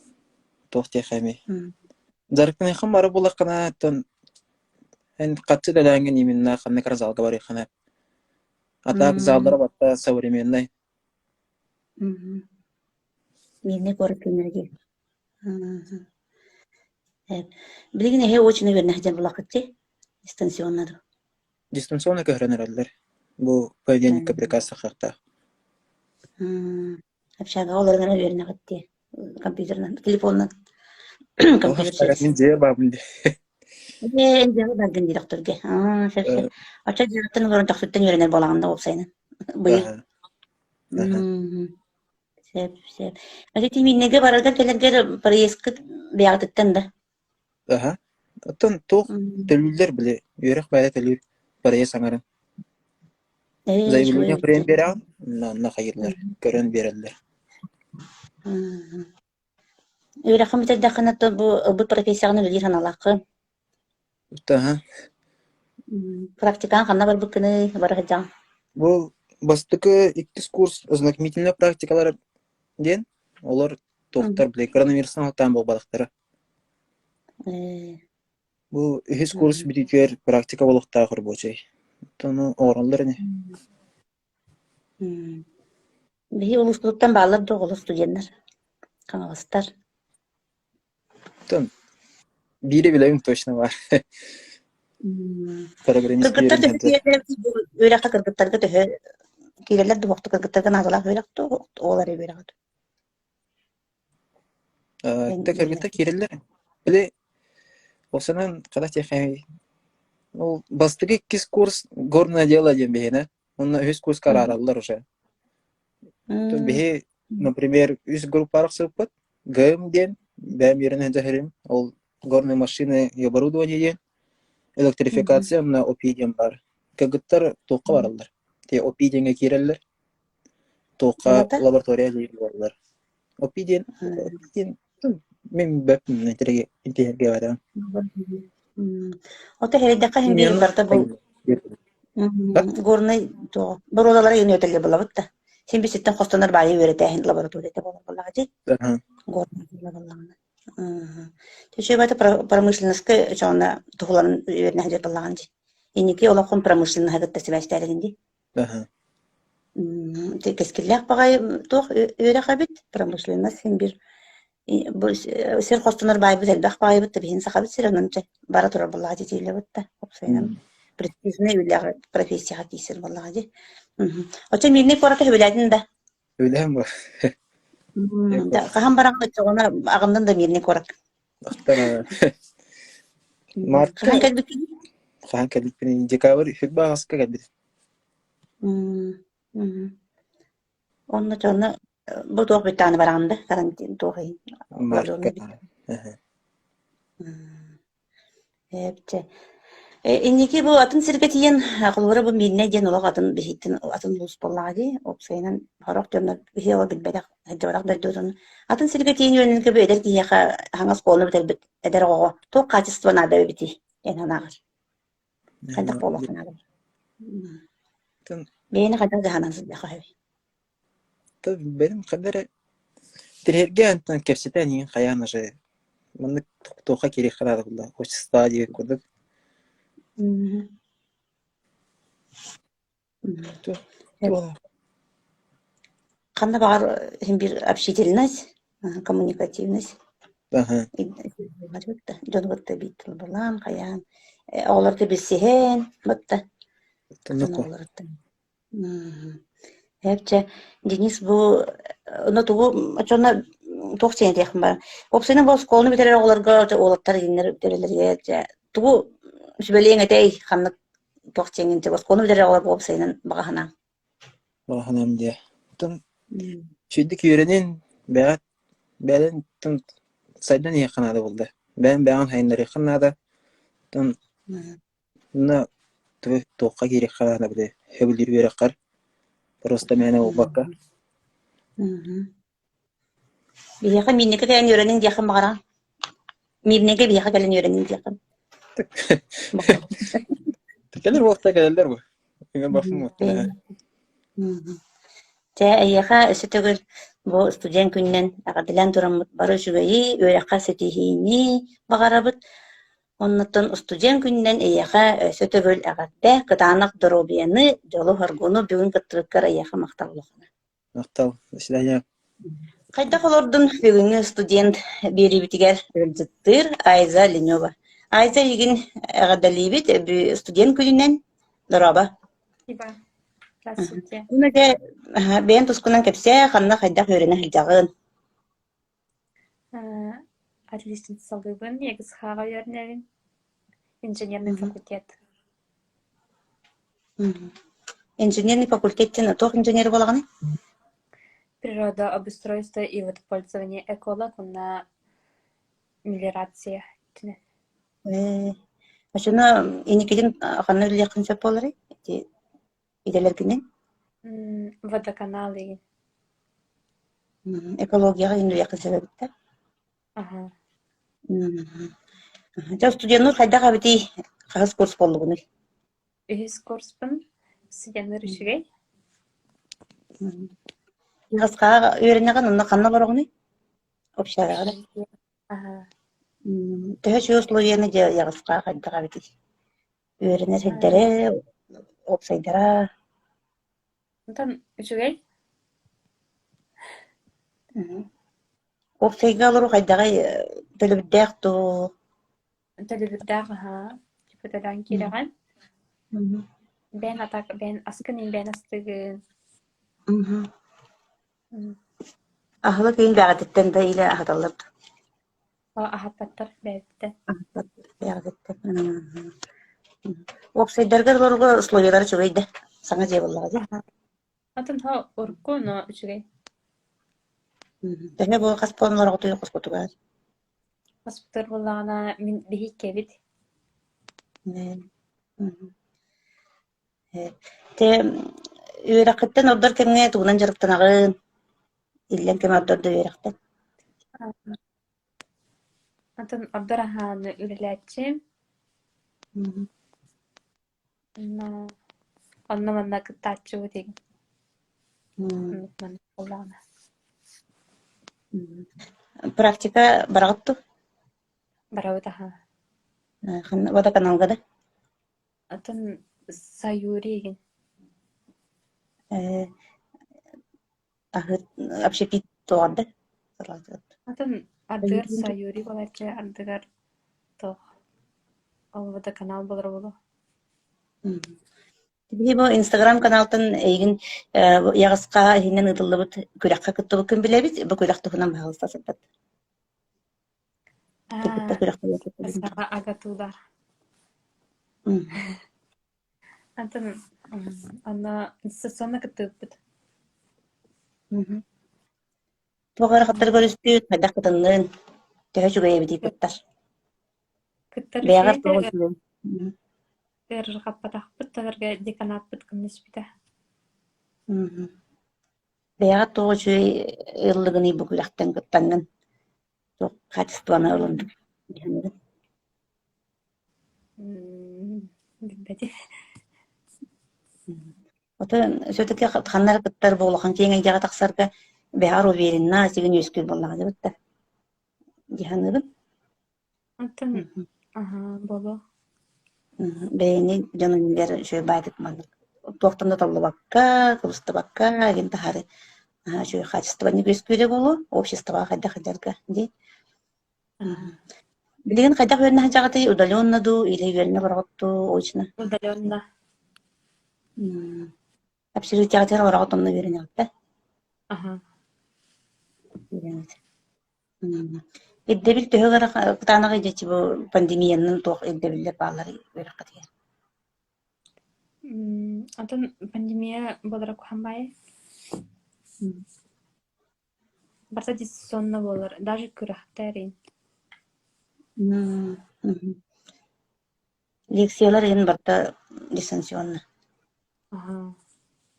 Туох диэххэ эмий. Дьарыктаныаххын бары буллаххына, оттон эн хаччы да өлөөҥҥүн именно ханнык эрэ залга барыаххына. А так заллара барыта современнай. Миирнэй куорат күннэрэ дии. Билигин эһи очно үөрэнэ сылдьар буоллаххыт дии? Дистанционно дуу? Дистанционно көһөрөн эрэллэр. Бу понедельникка приказ тахсыахтаах. Общагаҕа олорон эрэ үөрэнэҕит дии. Компьютерынан, телефонунан. Компьютер через. Мин дьиэ баабын дии. Ээ, дьиэҕэ бардын дии докторга. Аа, сөп сөп. Оччо дьиэҕиттэн олорон тохсуттан үөрэнэр буолаҕын да уопсайынан. Быйыл. Сөп, сөп. Ити Тиминнэгэ бараргар кэлэргэр проездкыт бэйэҕититтэн да? Аһа. Оттон туох төлүүллэр били үөрэх баайа төлүүр проезд аҥарын. Ээ, Заявление үчүгэй суруйан эбит. биэрэҕин, онно онно хайыыллар, көрөн биэрэллэр. Үөрэххин бүтэрдэххинэ то бу ылбыт профессияҕын үлэлиир санаалааххын. Аһа. Практикаҕын ханна барбыккыный, бара сылдьаҕын? Бу бастакы иккис курс ознакомительнай практикалар диэн, олор туохтар били коронавирустан сылтаан буолбатахтара. Ээ. Бу үһүс курс бүтүүтүгэр практика буолуохтаах рабочай. Оттон ону оҥороллор ини. Биһи улууспутуттан бааллар да оҕолор студеннар, хаҥаластар. Оттон биири билэбин точно баар. Программист Кыргыттар үөрэнэр төһө да. киирэллэр үөрэххэ кыргыттарга төһө киирэллэр дуһуохту кыргыттарга наадалаах үөрэх дуу, оҕолор эрэ үөрэҕэ дуу? Э, Эн кыргыттар үөрэнэр. киирэллэр. Били уопсайынан хата техническэй ол бастакы иккис курс горное дело диэн биһиэнэ уонна үһүс курска араараллар уже. Биһи, например, үс группа арахсыбыппыт. ГМ диэн, бэйэм үөрэнэ сылдьар ол горные машины и оборудование диэн, электрификация уонна ОПИ диэн баар. Кыргыттар туохха бараллар? Те ОПИ диэҥҥэ киирэллэр, туохха лаборатория диэн бараллар. ОПИ диэн, ОПИ диэн мин бэппин интиһэргээбэтэҕим. Ото эрэйдэххэ иһин биир барыта бу горнай туох боруодалара иһин үөтэллэр булабыт да. Син биситтэн хостонор баайы үөрэтээһин лабораторията буолар буоллаҕа дии. Горнай буоллаҕына. Төчүөбата промышленноска чоҕуна туһуланан үөрэнэ сылдьар буоллаҕын дии. Инники олоххун промышленноһы кытта сибээстээдигин дии. Кэскиллээх баҕайы туох үөрэх эбит промышленность син биир бу сир хостонор баайбыт элбэх баайбыт да биһин сахабыт сирэ онон чэ бара турар буоллаҕа дии тиийиллэбит да уопсайынан престижнэй үлэҕэ профессияҕа тиийсэр буоллаҕа дии Оччо Мирный куораты сөбүлээтин да Сөбүлээн бу. Хаһан бараҕын оччоҕуна аҕыннын да Мирный куорат Мартка Хаһан кэлбиккин? Хаһан кэлбиппин декабрь үһүс баҕаска кэлбитим. Онно дьоно бу туох бүттэҕинэ бараҕын да карантин туох иһин Мартка. Эпчэ. Инники бу атын сиргэ тиийэн, холобура бу Миирнэй диэн олох атын биһиттэн атын улуус буоллаҕа дии. Уопсайынан сорох дьоннор биһи ол билбэтэх, сылдьыбатах дойдутун. Атын сиргэ тиийэн үөрэнэргэ бу эдэр киһиэхэ хаҥас оскуоланы бүтэрбит эдэр оҕоҕо туох хаачыстыба наада эбитий эн санааҕар? Хайдах буолуохха наада? Бэйэни хайдах дьаһанан сылдьыахха сөбүй? Бэйэм ханна эрэ Тириэргэ онтон кэпсэтэн иһин хайаан уже маннык туохха киириэххэ наада буолла отчество диэбит курдук. Ханна баҕар иһин биир общительность, коммуникативность дьону кытта биир тылбалаан, хайаан, оҕолорго билсиһэн, батта оҕолоруттан Эп чэ, Денис бу ону тугу оччоҕуна туох диэн этиэхпин баар уопсайынан бу оскуоланы бүтэрэр оҕолорго уолаттар иһиннэр бүтэрэллэригэр дьэ тугу сүбэлиэҥ этэй ханнык туох диэҥҥин дьэ оскуоланы бүтэрэр оҕолорго уопсайынан баҕа санааҥ Баҕа санаам диэ. Оттон үчүгэйдик үөрэнин, бэйэҕит бэйэлэрин оттон сайдан иһиэххэ наада буолла. Бэйэҥ бэйэҕин сайыннарыаххын наада. Оттон Онно туохха киириэххэ наада били сөбүлүүр үөрэххэр просто мээнэ буолбакка. Биһиэхэ Миирнэйгэ кэлэн үөрэниҥ диэххин баҕараҕын? Миирнэйгэ биһиэхэ кэлэн үөрэниҥ диэххин. Кэлэр уолаттар кэлэллэр бу. Чэ, эйиэхэ өссө төгүл бу студент күнүнэн эҕэрдэлээн тураммыт бары үчүгэйи, үөрэххэ ситиһиини баҕарабыт. Оннуттан устудьуон күнүнэн эйиэхэ өссө төгүл эҕэрдэ, кытаанах доруобуйаны, дьолу-соргуну бүгүн кыттыбыккар эйиэхэ махтал улахана. Махтал. До свидания. Хайдах олордун бүгүҥҥү студент биэриибитигэр ыалдьыттыыр Айза Ленева. Айза эйигин эҕэрдэлиибит студент күнүнэн. Дорообо. Спасибо. Здравствуйте. Уонна дьэ бэйэн тускунан кэпсээ, ханна хайдах үөрэнэ сылдьаҕын? Отличницалыыбын, ЕГСХ-ҕа үөрэнэбин, инженерный факультет. Инженерный факультет диэн туох инженер буолаҕыный? Природообустройство и водопользование эколог уонна мелиорация итинэн. Ээ, оччону инникитин ханна үлэлиэххин сөп буоларый? Ити идэлэргинэн? Водоканал игин. Экологияҕа иҥириэххин сөп эбит да? Аха. Дьэ, студеннуур хайдах эбитий? Хаһыс курс буоллугунуй? Үһүс курспун студенныыр үчүгэй. Хаһыс үөрэнэҕин, онно ханна олороҕунуй? Общагаҕа да? Аха. Төһө үчүгэй условияны дьэ яҕысха хайдах эбитий? Үөрэнэр сирдэрэ, уопсайдара? Онтон үчүгэй. Уопсайга олоруу хайдаҕый, төлөбүрдээх дуу? Төлөбүрдээх аһаа, типа төлөөн киирэҕин. Бэйэн атак бэйэн аскын иин бэйэн астыгын. Аһылык иин бэҕэтиттэн да илэ аһаталлар дуу? Аһаппаттар бэйэбиттэн. Бэйэҕититтэн. Уопсайдаргар олорго условиялара үчүгэй да? Саҥа дьиэ буоллаҕа дии. Атын ха урукку, но үчүгэй. Төһө бу хас буолан олороҕутуй хоспутугар? Хоспутугар буоллаҕына мин биһиккэбит. Тэ үөрэххиттэн ордор кэмҥэ тугунан дьарыктанаҕын? Иллэҥ кэм ордор да үөрэхтэн? Атын ордор аһааны үлэлээччи. Онно манна кыттааччыбыт игин. Оннук маннык буоллаҕына. Практика бараҕыт дуу? Барабыт аһаа. Ханна водоканалга да? Атын Саюри игин. Э аһыт общепит туоҕар да? Атын ардыгар Саюри буолааччы, ардыгар туох ол водоканал буолара буолуо. Биһи бу Инстаграм каналтан эйигин Яҕысха иһинэн ыытыллыбыт күрэххэ кыттыбыккын билэбит. Бу күрэх туһунан баһаалыста сырдат. Кытта күрэххэ Саха агатуулар. Антон онно дистанционно кыттыбыппыт. Туох ыарахаттары көрүстүт, хайдах кытынныҥ, төһө үчүгэй эбитий кыттар? Кыттар Бэйэҕэр үчүгэй туох да үчүгэй? ыарырҕаппатахпыт таларга деканаппыт көмөлөспүтэ. Бэйэҕэр туох үчүгэй ыллыгыный бу күрэхтэн кыттаҥҥын туох хаачыстыбаны ылынныҥ диэҥҥин? Билбэтим. Оттон все-таки ханна эрэ кыттар бу улахан киэҥ эйгэҕэ тахсарга бэйэҕэр уверенна сигин үөскүүр буоллаҕа дии да дии саныыбын. Оттон аһаа буолуо. Бэйэни дьон иннигэр үчүгэй баайдык маннык туохтан да толлубакка, кыбыстыбакка игин таһаары наһаа үчүгэй хаачыстыбанньык үөскүүрэ буолуо, обществоҕа хайдах сылдьарга дии. Билигин хайдах үөрэнэ сылдьаҕытый? Удаленно дуу или үөрэнэ олороҕут дуу очно? Удаленно. Общежитиеҕытыгар олороҕут онно үөрэнэҕит да? Аха. Үөрэнэҕит. Ирдэбил төһө кытаанаҕый дьэ бу пандемиянан туох ирдэбиллэр бааллар үөрэххитигэр? Атын пандемия буолара куһаҕан баайы. Барыта дистанционно буолар, даже күрэхтэр иһин. Лекциялар иһин барыта дистанционно. Аһаа.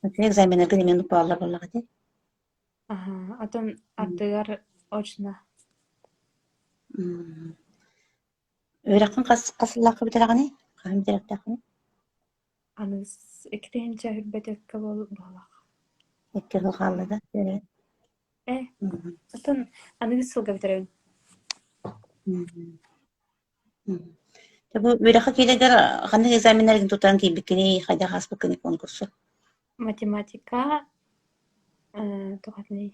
Экзаменнарга эмиэ бааллар буоллаҕа дии. Аһаа, атын ардыгар очно. Үөрэххин хас хас сыллаахха бүтэрэҕиний? Хаһан бүтэриэхтээххиний? Аныгыс икки тыһыынча буоллах. Икки сыл хаалла да? Э, оттон аныгыс сылга бүтэрэбин. Дьэ бу үөрэххэ киирэргэр ханнык экзаменнаргын тутан киирбиккиний, хайдах ааспыккыный конкурсу? Математика, э, туох этиний,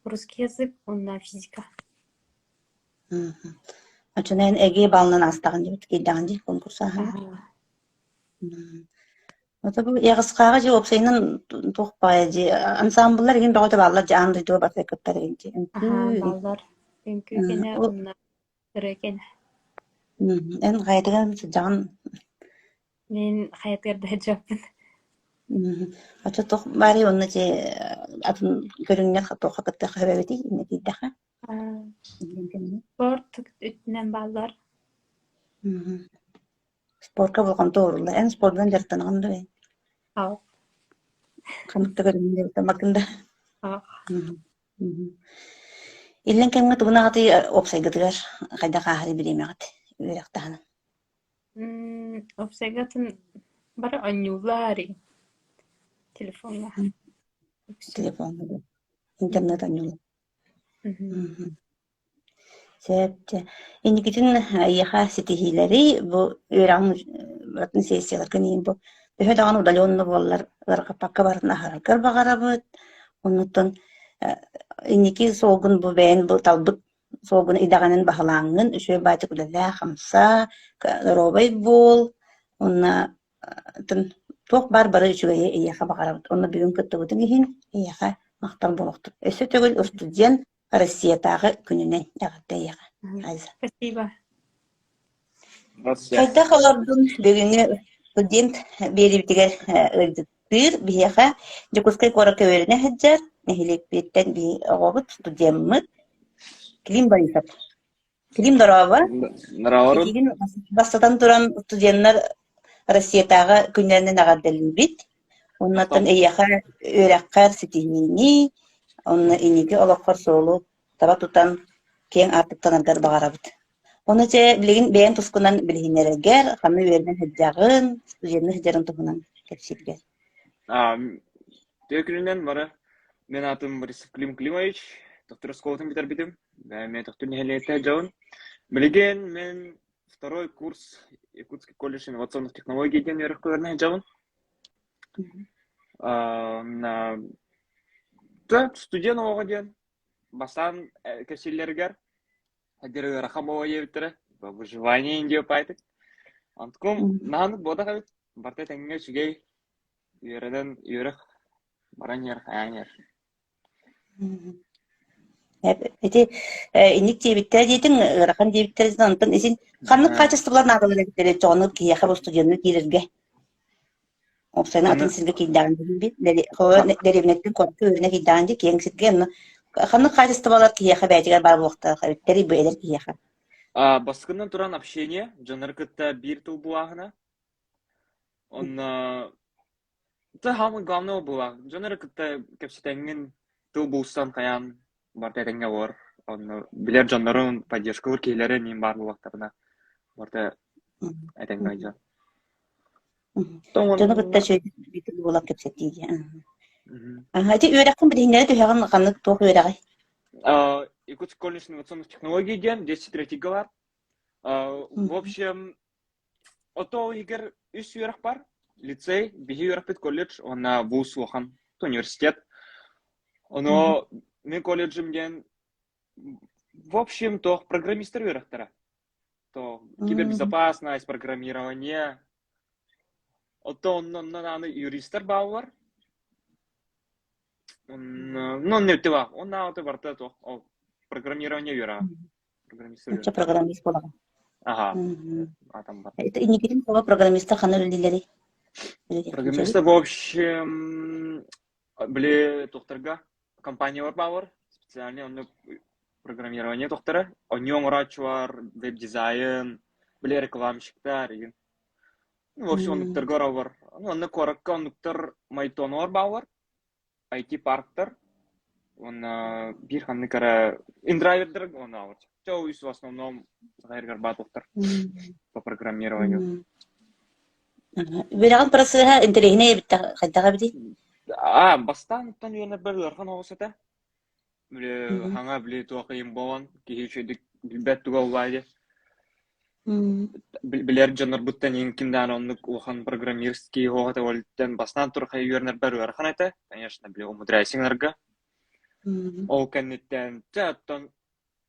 русский язык уонна физика. Оччону эн ЭГЭ баалынан аастаҕын диэбит киирдэҕин дии конкурс ааһан. Ото бу Яҕысхааҕа дьэ уопсайынан туох баайа дии ансаамбыллар игин бөҕөтө бааллар дьэ аан дойдуга барыта кыттар игин дии үҥкүү Аһаа, бааллар. Үҥкүү кэнэ уонна ырыа кэнэ. Эн хайатыгар сылдьаҕын? Мин хайатыгар да сылдьыбаппын. Оччо туох баарый уонна дьэ атын көрүҥнэр туохха кыттыахха сөп эбитий иннэ киирдэххэ? Спорт өттүнэн бааллар. Спорка болҕомто ууруллар. Эн спордунан дьарыктанаҕын дуо? Аах. Ханнык да көрүҥүн дьарыктаммаккын да? Аах. Иллэҥ кэмҥэ тугун аҕатый уопсайгытыгар хайдах ааһарый бириэмэҕит үөрэх таһынан? Уопсайга атын бары оонньууллар телефоҥҥа. Телефоҥҥа да интернет оонньуулар. Сөп, чэ. Инникитин эйиэхэ ситиһиилэри бу үөрэҕиҥ барытын сессияларгын иһин бу төһө даҕаны удаленно буоллар ыарырҕаппакка барытын аһараргар баҕарабыт. Оннуттан инники суолгун бу бэйэн бу талбыт суолгун идэҕинэн баһылааҥҥын үчүгэй баайдык үлэлээ, хамсаа, доруобай буол уонна туох баар бары үчүгэйи эйиэхэ баҕарабыт. Онно бүгүн кыттыбытыҥ иһин эйиэхэ махтал буолуохтун. Өссө төгүл устудьуон. Россиятааҕы күнүнэн эҕэрдэ эйиэхэ, Айза. Спасибо. Хайдах олордун бүгүҥҥү студент биэриибитигэр ыалдьыттыыр биһиэхэ Дьокуускай куоракка үөрэнэ сылдьар нэһилиэкпититтэн биһи оҕобут студеммыт Клим Борисов. Клим дорообо. Здорово. Итигин бастатан туран студеннар Россиятааҕы күннэринэн эҕэрдэлиибит. Оннуттан эйиэхэ үөрэххэр ситиһиини, онно инники олоххор суолу таба тутан киэҥ аартыктанаргар баҕарабыт. Ону чэ, билигин бэйэҥ тускунан билиһиннэрэргэр, ханна үөрэнэ сылдьаҕын, студенныы сылдьарын туһунан кэпсииргэр. Тыа күнүнэн бары мин аатым Борисов Клим Климович, Төхтүр оскуолатын бүтэрбитим. Мен Төхтүр нэһилиэктэ дьон. Билигин мин второй курс Якутский колледж инновационных технологий диэн үөрэх көрүнэ сылдьабын. Студент оҕо диэн бастаан кэпсииллэригэр Эдэр ыарахан буолуо диэбиттэрэ. Выживание индиопайтык. Онтукум наһанык буотах эбит. Барыта тэҥҥэ үчүгэй. Үөрэнэн үөрэх баран иһэр, хайаан иһэр. Ити инник диэбиттэрэ диэтиҥ, ыарахан диэбиттэрэ диэн, онтон исин ханнык хаачыстыбалар наадалар эбиттэрэ чоҕонук киһиэхэ бу студенныы киирэргэ? Уопсайынан атын сиргэ киирдэҕин дэриэбинэттэн куоракка үөрэнэ киирдэҕин дии, киэҥ сиргэ онно ханнык хаачыстыбалар киһиэхэ бэйэтигэр баар буолуохтаах эбиттэрий бу эдэр киһиэхэ? Бастакынан туран общение, дьоннору кытта биир тыл булааһына. Онно это самое главное была. Дьоннору кытта кэпсэтэҥҥин тыл булсан хайаан барыта этэҥҥэ олор. Онно билэр дьоннорун, поддержкалыыр киһилэрин иин баар буоллахтарына барыта этэҥҥэ дьон. Дьону кытта үчүгэй буолан кэпсэтии дии. Аха, ити үөрэххин билиһиннэрэ түһэҕин ханнык туох үөрэҕий? Якутский колледж инновационных технологий диэн 203 бар. В общем, ото иһигэр үс үөрэх бар. Лицей, биһи үөрэхпит колледж уонна вуз улахан университет. Ону мин колледжым диэн в общем туох программистар үөрэхтэрэ. То кибербезопасность, программирование. Оттон онно аны юристар бааллар. Ну, не тыва. Онна барыта туох ол программирование үөрэҕэ. Программист программист буолаҕын. Ага. Атам бар. Это инникитин тоҕо программистар ханна үлэлииллэрий? Программисты в общем били тухтарга компаниялар баалар специальный онно программирование тухтара онньу оҥорооччулар веб-дизайн били рекламщиктар игин ну в общем оннуктарга оробор онно куоракка оннуктар майтонолор бааллар IT-парктар уонна биир ханнык эрэ индрайвердэр уонна үс в основном горбатовтар по программированию. Үөрэҕин процеһа интэриэһинэй эбит хайдах эбитий? А, бастаан оттон үөрэнэрбэр ыарахан оҕус этэ. Били хаҥа били туох ыйым буолан киһи үчүгэйдик билбэт туга улаай диye. Билэр дьоннорбуттан иин ким даҕаны оннук улахан программист киһи суох этэ, ол бастаан турхай үөрэнэрбэр ыарахан этэ, конечно, били умудряйсыҥнарга. Ол кэнниттэн чэ оттон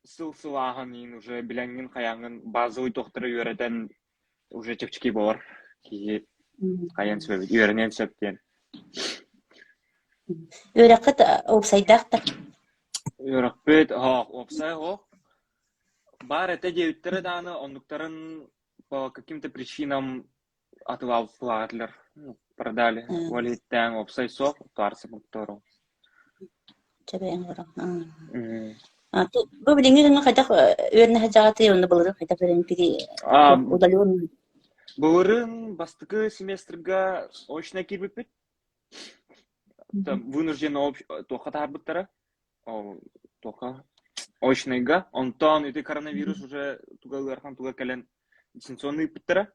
сыл сылааһын иин уже билэҥҥин хайааҥҥын базовый туохтары үөрэтэн уже чэпчэки буолар киһи хайыан сөп эбит, үөрэниэн сөп диэн. Үөрэххит уопсайдаах да? Үөрэхпит оһох уопсай оһох Баар этэ диэбиттэрэ даҕаны, оннуктарын по каким-то причинам атылаабыттар, ну, продали. Ол иһиттээн уопсай суох, туарсы буктору. Чэбэйэн олорон. Бу билиҥҥи дьоҥҥо хайдах үөрэнэ сылдьаҕытый уонна былырыын хайдах үөрэммиккитий? Удален Былырыын бастакы семестрга очно киирбиппит. Там вынужденно туохха таһаарбыттара. Ол туохха очнойга. Онтон ити коронавирус уже туга ыарахан туга кэлэн дистанционно ыыппыттара.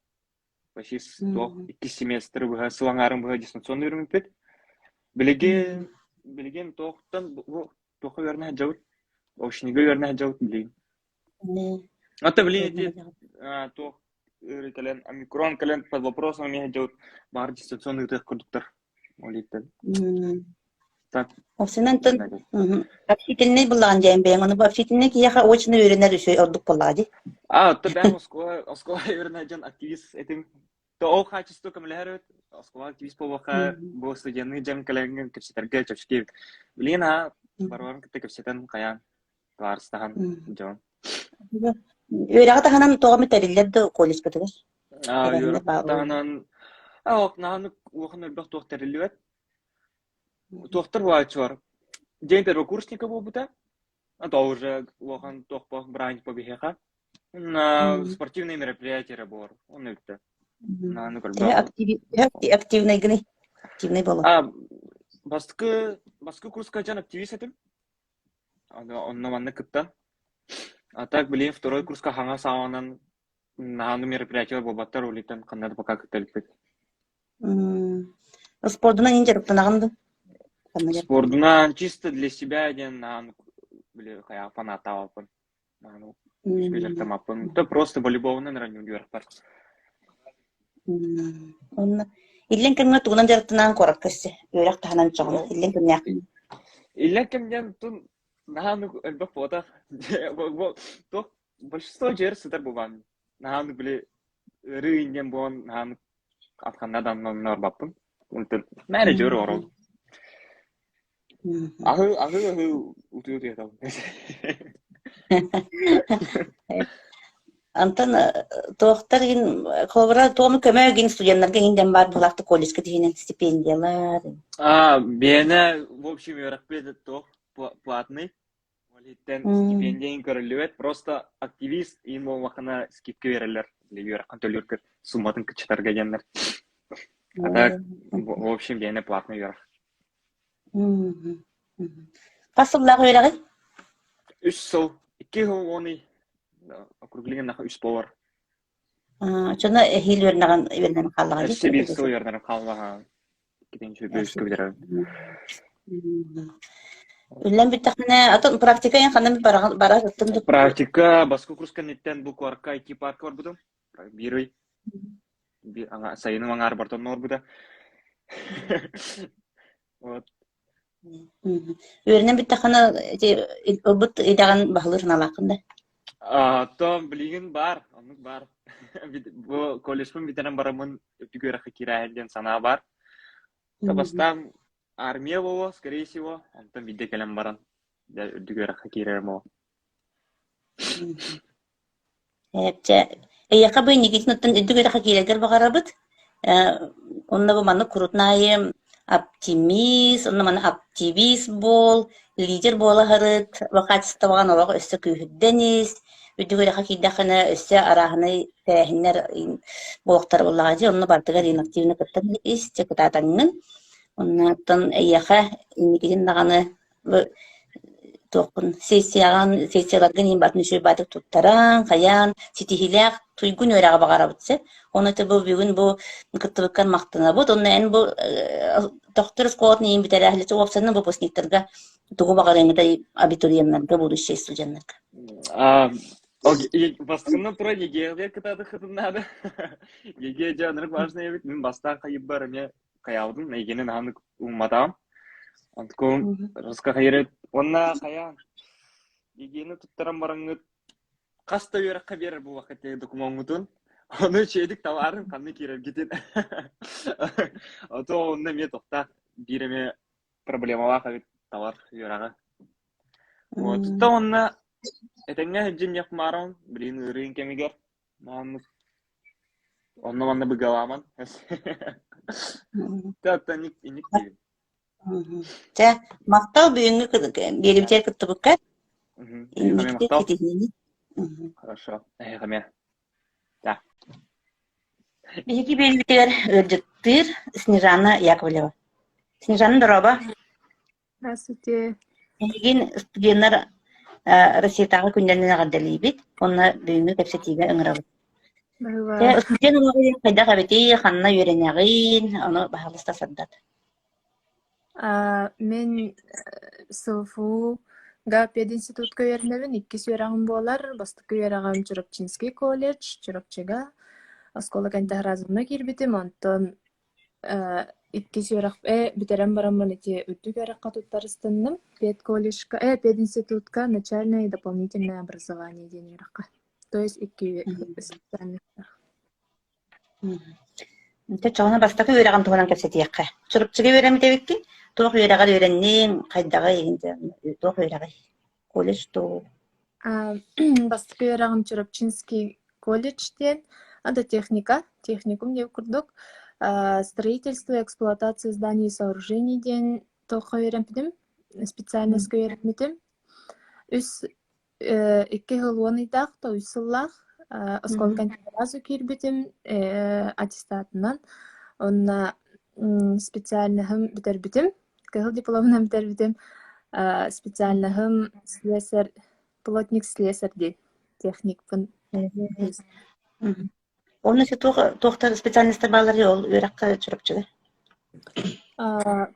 Почти туох иккис семестр быһа сыл аҥаарын быһа дистанционно үөрэммиппит. Билигин билигин туохтан бу туохха үөрэнэ сылдьабыт? Очныйга үөрэнэ сылдьабыт билигин. Ата билигин ити туох кэлэн омикрон кэлэн под вопросом эмиэ сылдьабыт баар дистанционно ыытыах курдуктар. Ол иһиттэн. Так. Овсенантан общительный буллаҕын дьээн бэйэҥ ону бу общительный киһиэхэ очно үөрэнэр үчүгэй ордук буоллаҕа дии. А, то бэйэм оскуола оскуола үөрэнэр дьон активист этим. То ол качество көмөлөһөр эбит. Оскуола активист буолуохха бу студенный дьон кэлэҥҥин кэпсэтэргэ чэпчэки эбит. Билигин аа барыларын кытта кэпсэтэн хайаан. Табаарыстаһан дьон. Үөрэҕи таһынан тоҕо эмит тэриллэр да колледжпытыгар? Үөрэх таһынан наһаа улахан элбэх туох тэриллибэт. Туохтар буолааччылар. День первокурсника буолбута. А то уже улахан туох бырааһынньык биһиэхэ. Спортивные мероприятия буолар. Онно бүттэ. Нааны көрбөх. Активный гыный? Активный боло. А, бастакы бастакы курска дьон активист этим. Онно манна кыттан. А так, блин, второй курска хаҥа саҕанан наһааны мероприятиялар буолбаттар, улитан ханна да пока кытта иликпит. Спордунан ин дьарыктанаҕын ду? Спордунан чисто для себя диэн наһааны били хайаах фанаттаабаппын. Наһааны күүскэ дьарыктаммаппын. То просто волейболунан эрэ үөрэх Онно иллэҥ кэмҥэ тугунан дьарыктанаан куоракка өссө үөрэх таһынан чоҕуна иллэҥ кэмнээх Иллэҥ кэмнэн тун наһаа элбэх буотах. Туох большинство дьиэр сытар буолбаан. Наһаа били ыарыы инньэн буолан наһаа атханна да оннорбаппын. Мээнэ дьиэр оҕоробун. Аһыы аһыы аһыы утуйа утуйа Антон туохтар гин холобура туому көмө гин студеннарга гин дэн баар булаахты колледжка тиһинэн стипендиялар. А, биэнэ в общем үөрэхпит туох платный. Ол иһиттэн стипендияң көрүллүбэт, просто активист иин буоллаххына скидка биэрэллэр, үөрэххин төлүүргэр сумматын кыччатарга диэннэр. А так, в общем, биэнэ платный үөрэх. Хас сыллаах үөрэҕий? Үс сыл. 2 сыл 10 ый. Округление үс буолар. Оччоно эһиил үөрэнэҕин үөрэнэн хааллаҕа Өссө биир сыл үөрэнэрим хааллаҕа. Иккитинчи үскэ бүтэрэбин. Үллэн бүттэххинэ, атын практика эн ханна барар ыттын Практика баскы курс кэнниттэн бу куоракка IT-парка барбытым. Биир ый. Сайыным аҥаар бартон орбута. Вот. Үөрэнэн бүттэххинэ ити ылбыт идэҕин баһылыыр санаалааххын да? То билигин баар, оннук баар. Бу колледжпын бүтэрэн бараммын үрдүк үөрэххэ киирээһин диэн санаа баар. То бастаан армия буолуо, скорее всего, онтон биирдэ кэлэн баран үрдүк үөрэххэ киирэрим ол. Чэ, эйиэхэ бу инникитин үрдүк үөрэххэ киирэргэр баҕарабыт. Онно бу маннык курутун аайы оптимист, онно манна активист буол, лидер буола сырыт, хаачыстыбаҕын олох өссө күүһүрдэн ис, үрдүк үөрэххэ киирдэххинэ өссө арааһынай тэрээһиннэр буолуохтара буоллаҕа дии, онно барытыгар инактивно кыттан ис, дьэ кытаатаҥҥын. Оннуттан эйиэхэ инникитин даҕаны туохпун сессияҕын сессияларгын иһин батын үчүгэй баатык туттаран хайаан ситиһиилээх туйгун үөрэҕи баҕарабыт сэ Ону ити бу бүгүн бу кыттыбыккар махтанабыт уонна эн бу тохтор оскуолатын иһин бүтэрээһиличчи уопсайынан выпускниктарга тугу баҕарыаҥытай абитуриеннарга будущий студеннарга Бастакынан туран ЕГЭ кытаатыххытын наада. ЕГЭ дьэ ынырык важный эбит. Мин бастаан хайыбар эмиэ хайаабытым, ЕГЭни наһанык уумматаҕым. Онтукум рыска хайырыт. Уонна хайаан ЕГЭни туттаран бараҥҥыт хас да үөрэххэ биэрэр буоллаххыт докумуоҥҥутун. Ону үчүгэйдик талаарын ханна киирэргитин. Ото онно эмиэ тохтоох биир эмэ проблемалаах эбит талар үөрэҕи. Вот. То онно этэҥҥэ сылдьын диэх блин ыарыын кэмигэр Маннык онно-манна быгалааман. Тэ инник инник диибин. Чэ, махтал бүгүҥҥү биэрибитигэр кыттыбыкка. Эһиэхэ махтал. Хорошо. Эһиэхэ эмиэ. Да. Биһиги биэрибитигэр ыалдьыттыыр Снежана Яковлева. Снежана, дорообо. Здравствуйте. Эһигин студеннар Россиятааҕы күннэринэн эҕэрдэлиибит уонна бүгүҥҥү кэпсэтиигэ ыҥырабыт. Дьэ, студент олоҕо хайдах эбитий, ханна үөрэнэҕин, ону баһаалыста сырдат. Мин СВФУ-га пединститутка үөрэнэбин, иккис үөрэҕим буолар. Бастакы үөрэҕим Чурапчинский колледж, Чурапчыга. Оскуола кэнтэһэ киирбитим, онтон Иккис үөрэх бүтэрэн бараммын ити үрдүк үөрэххэ туттарыстанным. Педколледжка, пединститутка начальное и дополнительное образование диэн үөрэххэ. То есть икки специальностях. Дьэ, чоҕуна бастакы үөрэҕин туһунан кэпсэтиэххэ. Чурапчыга үөрэммит эбиккин. Туох үөрэҕэр үөрэнниҥ, хайдаҕый, туох үөрэҕий? Колледж дуу? Бастакы үөрэҕим Чурапчинский колледж диэн, это техника, техникум диэн курдук. Строительство и эксплуатация зданий и сооружений диэн туохха үөрэммитим, специальноска үөрэммитим. Үс икки сыл уон ыйдаах, то үс сыллаах оскуола сразу киирбитим аттестатынан. Онно специальноһым бүтэрбитим, кыһыл дипломунан бүтэрбитим. Специальноһым слесарь, плотник слесарь диэн техникпын. Онно туох туохтар специальностар бааллар ол үөрэххэ Чурапчыга?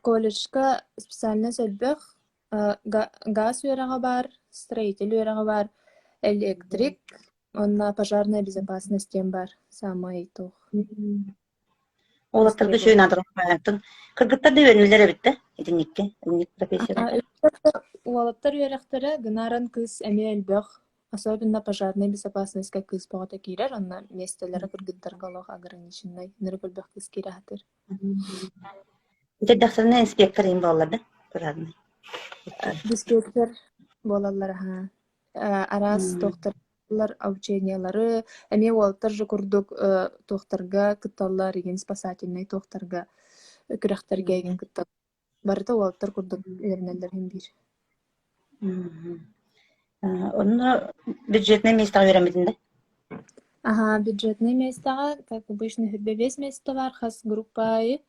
Колледжка специальность элбэх Гаас үөрэҕэ баар, строитель үөрэҕэ баар, электрик уонна пожарная безопасность диэн баар саамай туох Уолаттарга үчүгэй наадалаах Кыргыттар да үөрэнэллэр эбит да итинниккэ, итинник профессияҕа. Уолаттар үөрэхтэрэ гынааран кыыс эмиэ элбэх, особенно пожарная безопасностька кыыс бөҕөтө киирэр, онно миэстэлэрэ кыргыттарга олох ограниченнай, ынырык элбэх кыыс киирэ сатыыр. Итирдэхтэринэ инспектор иһин буолаллар да пожарный? Диспетчер буолаллар аһаа. Араас туохтар обучениелары эмиэ уолаттар же курдук туохтарга кытталлар игин спасательнай туохтарга күрэхтэргэ игин кытталлар. Барыта уолаттар курдук үөрэнэллэр иһин биир. Онно бюджетнай миэстэҕэ үөрэммитин да? Аһаа, бюджетнай миэстэҕэ, как обычно, 25 миэстэ баар хас группа аайы,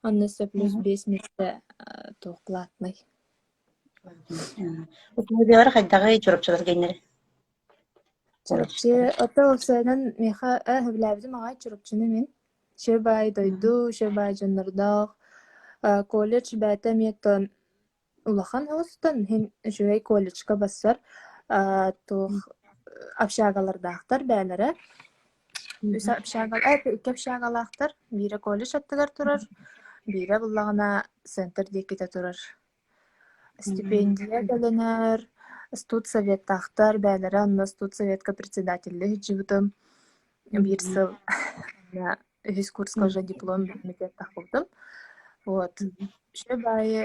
онно өссө плюс 5 миэстэ туох платный. Условиялара хайдаҕый Чурапчылар гэннэрэ? Чурапчы, ото уопсайынан миэхэ сөбүлээбитим аҕай Чурапчыны мин. Үчүгэй баай дойду, үчүгэй баай дьоннордоох. Колледж бэйэтэ эмиэ Улахан оҕустан иһин үчүгэй колледжка барсар туох общагалардаахтар бэйэлэрэ. Үс общага икки общагалаахтар. Биирэ колледж аттыгар турар, биирэ буллаҕына центр диэкитэ турар. Стипендия төлөнөр, студсоветтаахтар бэйэлэрэ онно студсоветка председателлии сылдьыбытым. Биир сыл үһүс курска уже диплом бүтмүтэ таххыбытым. Вот. Үчүгэй баайы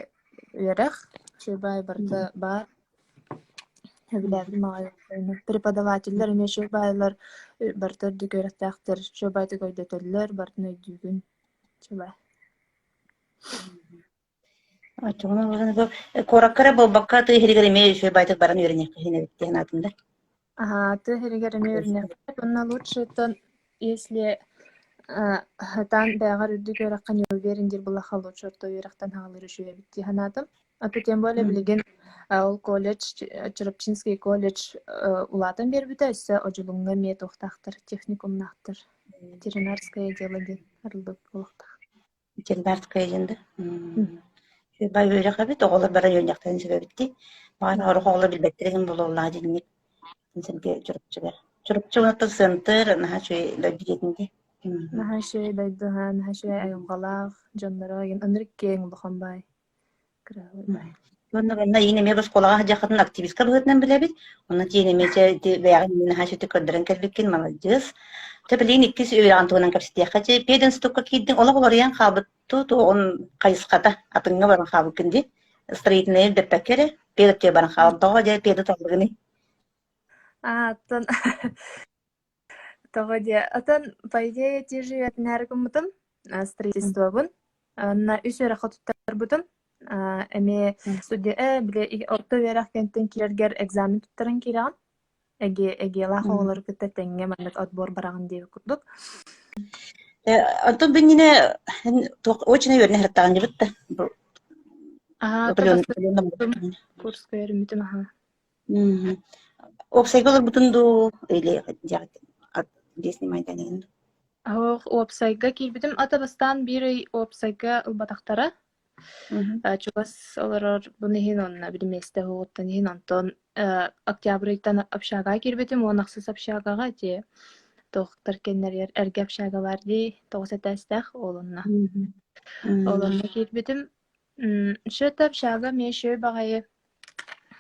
үөрэх, үчүгэй баайы барыта баар. Сөбүлээбитим аҕай Преподавателлэр эмиэ үчүгэй баайылар барыта үрдүк үөрэхтээхтэр, үчүгэй баайдык өйдөтөллөр, барытын өйдүүгүн. Үчүгэй. Оччоҕуна бу куоракка эрэ буолбакка тыа иһигэр эмиэ үчүгэй баайдык баран үөрэниэххэ иһин эбит диэн аатым да. Аһаа, тыа иһигэр эмиэ үөрэниэххэ уонна лучше оттон если сатаан бэйэҕэр үрдүк үөрэххэ не уверен диир буоллахха лучше орто үөрэхтэн саҕалыыр үчүгэй эбит дии санаатым. А то тем более билигин ол колледж, Чурапчинский колледж улаатан биэрбитэ, өссө Одьулуҥҥа эмиэ туохтаахтар, техникумнаахтар. Ветеринарское дело диэн арыллыбыт буолуохтаах. Ветеринарская диэн да? Бай үөрэх эбит, оҕолор бары үөрэннэхтэрин сөп эбит дии. Баҕар сорох оҕолор билбэттэр иһин буолуоллаах дьиҥник сэргэ Чурапчыга. Чурапчы уонна центр наһаа үчүгэй дойду диэтин дии. Наһаа үчүгэй дойду, наһаа үчүгэй айылҕалаах дьонноро, ынырык киэҥ улахан баай. Уонна манна иин эмиэ оскуолаҕа сылдьаххытын активистка быһыытынан билэбит. Онно тиийэн эмиэ чэ ити бэйэҕин наһаа үчүгэй көрдөрөн кэлбиккин, маладьыас. Чэ билигин иккис үөрэҕин туһунан кэпсэтиэххэ. Чэ пединститукка киирдиҥ, олох уларыйан хаалбыт туоҕун хайысхата атыҥҥа баран хаалбыккын дии. Строительнайы үрдэппэккэ эрэ педаттыа баран хаалан тоҕо дьэ педы таллыгыный? Аа, оттон Тоҕо диэ, оттон по идее те же үөрэнээри гыммытым, строительствобун. Онно үс үөрэххэ туттарбытым. Эмиэ студия били орто үөрэх кэнниттэн киирэргэр экзамен туттаран киирэҕин. Эгиэлээх оҕолору кытта тэҥҥэ маннык отбор бараҕын диэбит курдук. Онтон биннинэ очно үөрэнэ сырыттаҕын дьыбыт да. Аа, курска үөрэммитим аһаа. Уопсайга олорбутун дуу или здесь снимаете дуу? Оһох уопсайга киирбитим. Ата бастаан биир ый уопсайга ылбатахтара. Чугас олорорбун иһин онно били миэстэ уһугуттан иһин онтон октябрь ыйтан общагаҕа киирбитим уон ахсыс общагаҕа ити туохтар кэннэригэр эргэ общага баар дии тоҕус этээстээх ол онно. Ол онно киирбитим. Счет общага эмиэ үчүгэй баҕайы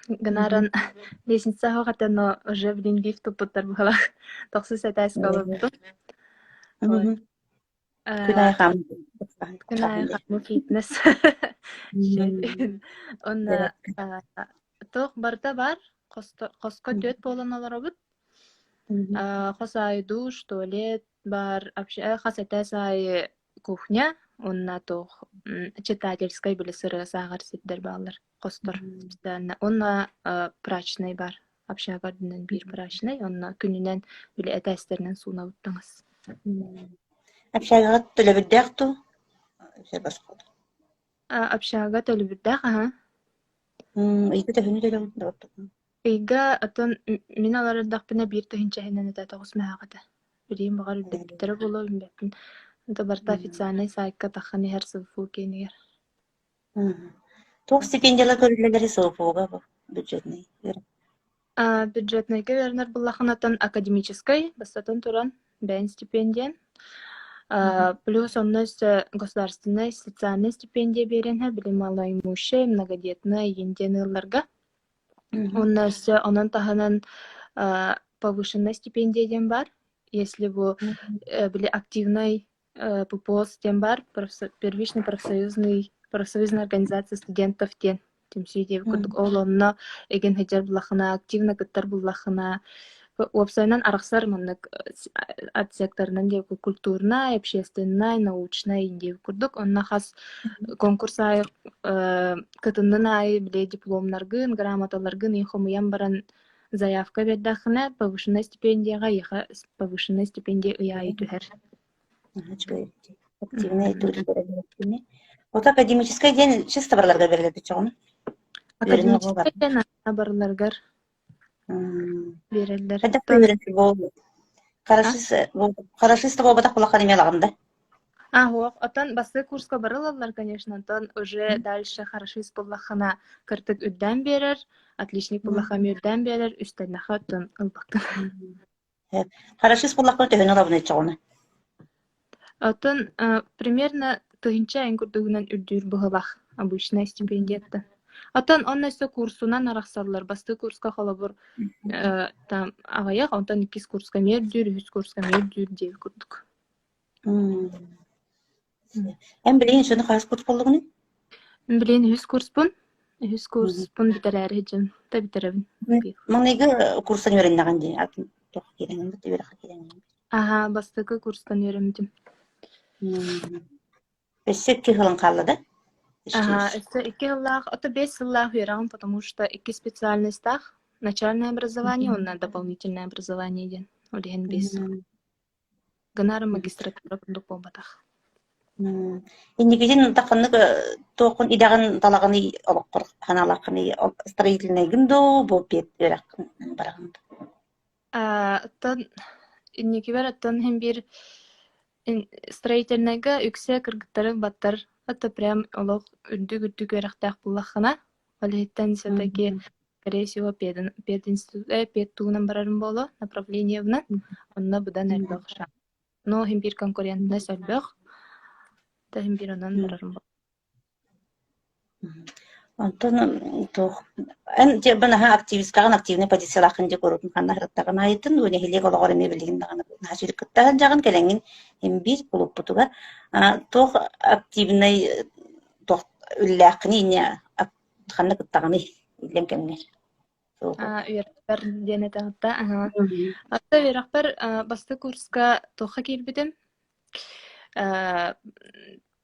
Гынааран лестница оһох этэ, но уже блин лифт туппуттар быһыылаах. Тохсус этээскэ олорбутум. Вот. Күн аайы Күн аайы хаамыы фитнес. Онно туох барыта баар. Хоско түөрт буолан олоробут. Хос аайы душ, туалет баар, хас этээс аайы кухня уонна туох читательскай били сырыа сааҕар сирдэр бааллар, хостор специально. Уонна прачечнай баар, общага үрдүнэн биир прачечнай, онно күнүнэн били этээстэринэн суунабыт таҥас. Общагаҕа төлөбүрдээх дуу? Общага төлөбүрдээх аһа. Ыйга төһөнү төлөбүр Ыйга оттон мин олорордохпуна биир тыһыынча иһинэн этэ тоҕус мөһөөх этэ. Билигин баҕар үрдэппиттэрэ буолуо билбэппин. Это барыта официальнай сайтка таххан иһэр СВФУ киэнигэр. Туох стипендиялар көрүллэллэрий СВФУга бу бюджетный үөрэх? Бюджетнайга үөрэнэр буоллаххына оттон академическай, бастатан туран, бэйэҥ стипендиян. Плюс онно өссө государственнай социальнай стипендия биэрэн иһэр, били малоимущай, многодетная игин диэн ыалларга. Уонна өссө онон таһынан повышенная стипендия диэн баар. Если бу били активнай ППОС диэн баар, первичный профсоюзный профсоюзная организация студентов диэн түмсүү диэбит курдук. Ол онно эгин сылдьар буллаххына, активно кыттар буллаххына, уопсайынан арахсар маннык отсектарынан диэбит культурнай, общественнай, научнай диэбит курдук. Онно хас конкурс аайы кытыннын аайы били дипломнаргын, грамоталаргын и хомуйан баран заявка биэрдэххинэ повышенная стипендияҕа эйиэхэ повышенная стипендия ый аайы түһэр. Активнай Вот академическай диэн чисто барыларга бэриллэр чоҕун. Академическай диэн барыларыгар биэрэллэр. Хорошист буолбатах булахан эмиэ ылаҕын да? А, суох. Оттон бастакы курска бары ылаллар, конечно. Онтон уже дальше хорошист буоллаххына кыртык үрдээн биэрэр, отличник буоллахха эмиэ үрдээн биэрэр, үстэннэххэ оттон ылбаккын. Хорошист буоллахпына төһөнү ылабын оччоҕуна? Оттон примерно тыһыынча эн курдугунан үрдүүр быһылах обычная стипендияттан. Оттон онно өссө курсунан арахсаллар. Бастакы курска холобур там аҕыйах, онтон иккис курска эмиэ үрдүүр, үһүс курска эмиэ үрдүүр диэбит курдук. Эн билигин шуну хаһыс курс буоллугуный? Мин билигин үһүс курспун. Үһүс курспун бүтэрээри сылдьабын. Да бүтэрэбин. Маҥнайгы курстан үөрэннэҕин дии, атын туох киирэҥин бу үөрэххэ киирэҥин. Аһаа, бастакы курстан үөрэммитим. Өссө икки сылын хаалла да? Аһаа, өссө икки сыллаах, ото биэс сыллаах үөрэҕим, потому что икки специальностаах. Начальное образование уонна дополнительное образование диэн. Ол иһин биэс сыл. Гынары магистратура курдук буолбатах. Инникитин ханнык туоххун идэҕин талаҕыный олоххор ханаалааххыный строительнайгын дуу, бу үөрэххин бараҕын дуу? Оттон инникибэр оттон иһин биир строительнайга үксэ кыргыттары баттар это прям олох үрдүк-үрдүк үөрэхтээх буоллаххына, ол иһиттэн все-таки Скорее всего, пединститут, педтуунан барарым буолуо, направлениебынан. Онно быдан элбэх шанс. Но иһин биир конкурентность элбэх, да иһин биир онон барарым буолуо. Онтон туох эн дьэ бу наһаа активисткаҕын активнай позициялааххын дьэ куруутун ханна сырыттаҕын аайытын уу нэһилиэк олоҕор эмиэ билигин даҕаны наһаа сүрүк кыттаһан дьаҕын кэлэҥҥин эн биир кулууппутугар туох активнай туох үлэлээххиний инньэ Ханна кыттаҕыный иллэҥ кэмҥэр? Үөрэхпэр диэн этэҕит да аһаа. Оттон үөрэхпэр бастакы курска туохха киирбитим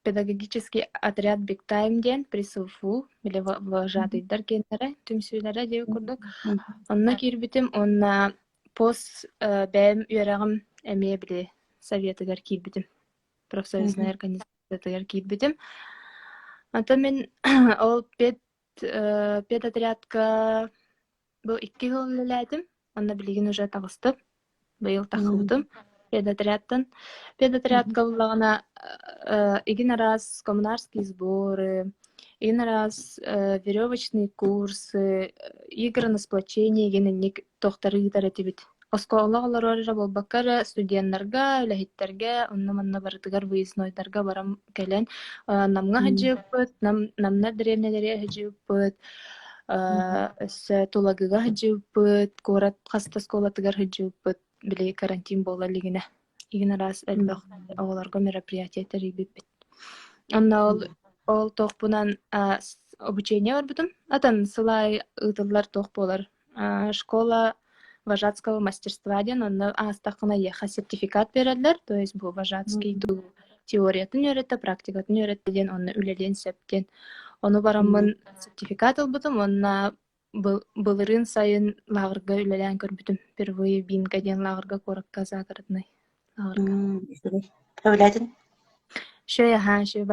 педагогический отряд Big Time диэн при СВФУ били вожатыйдар киэннэрэ түмсүүлэрэ диэбит курдук онно киирбитим уонна пост бэйэм үөрэҕим эмиэ били советыгар киирбитим профсоюзнай организациятыгар киирбитим. Онтон мин ол пед педотрядка бу икки сыл үлэлээтим. Онно билигин уже таҕыстым. Быйыл тахсыбытым педотрядтан. Педотрядка буллаҕына игин араас коммунарские сборы, игин араас веревочные курсы, игры на сплочение игин инник туохтары ыытар этибит. Оскуола олорор эрэ буолбакка эрэ, студеннарга, үлэһиттэргэ, онно-манна барытыгар выезднойдарга баран кэлэн, Намҥа сылдьыбыппыт, Нам Намнар дэриэбинэлэригэр сылдьыбыппыт, өссө Тулагыга сылдьыбыппыт, куорат хас да оскуолатыгар сылдьыбыппыт, били карантин буола илигинэ. Игин араас элбэх оҕолорго мероприятие тэрийбиппит. Онно ол ол туохпунан обучение барбытым. Атын сыл аайы ыытыллар туох буолар. Школа вожатского мастерства диэн онно аастаххына эйиэхэ сертификат биэрэллэр, то есть бу вожатский дуу теориятын үөрэттэ, практикатын үөрэттэ диэн онно үлэлиэн сөп диэн. Ону бараммын сертификат ылбытым уонна былырыын сайын лааҕырга үлэлээн көрбүтүм. Впервые Бинго диэн лааҕырга куоракка загородный лааҕырга. Сөбүлээтин? Шөй аһаан шөй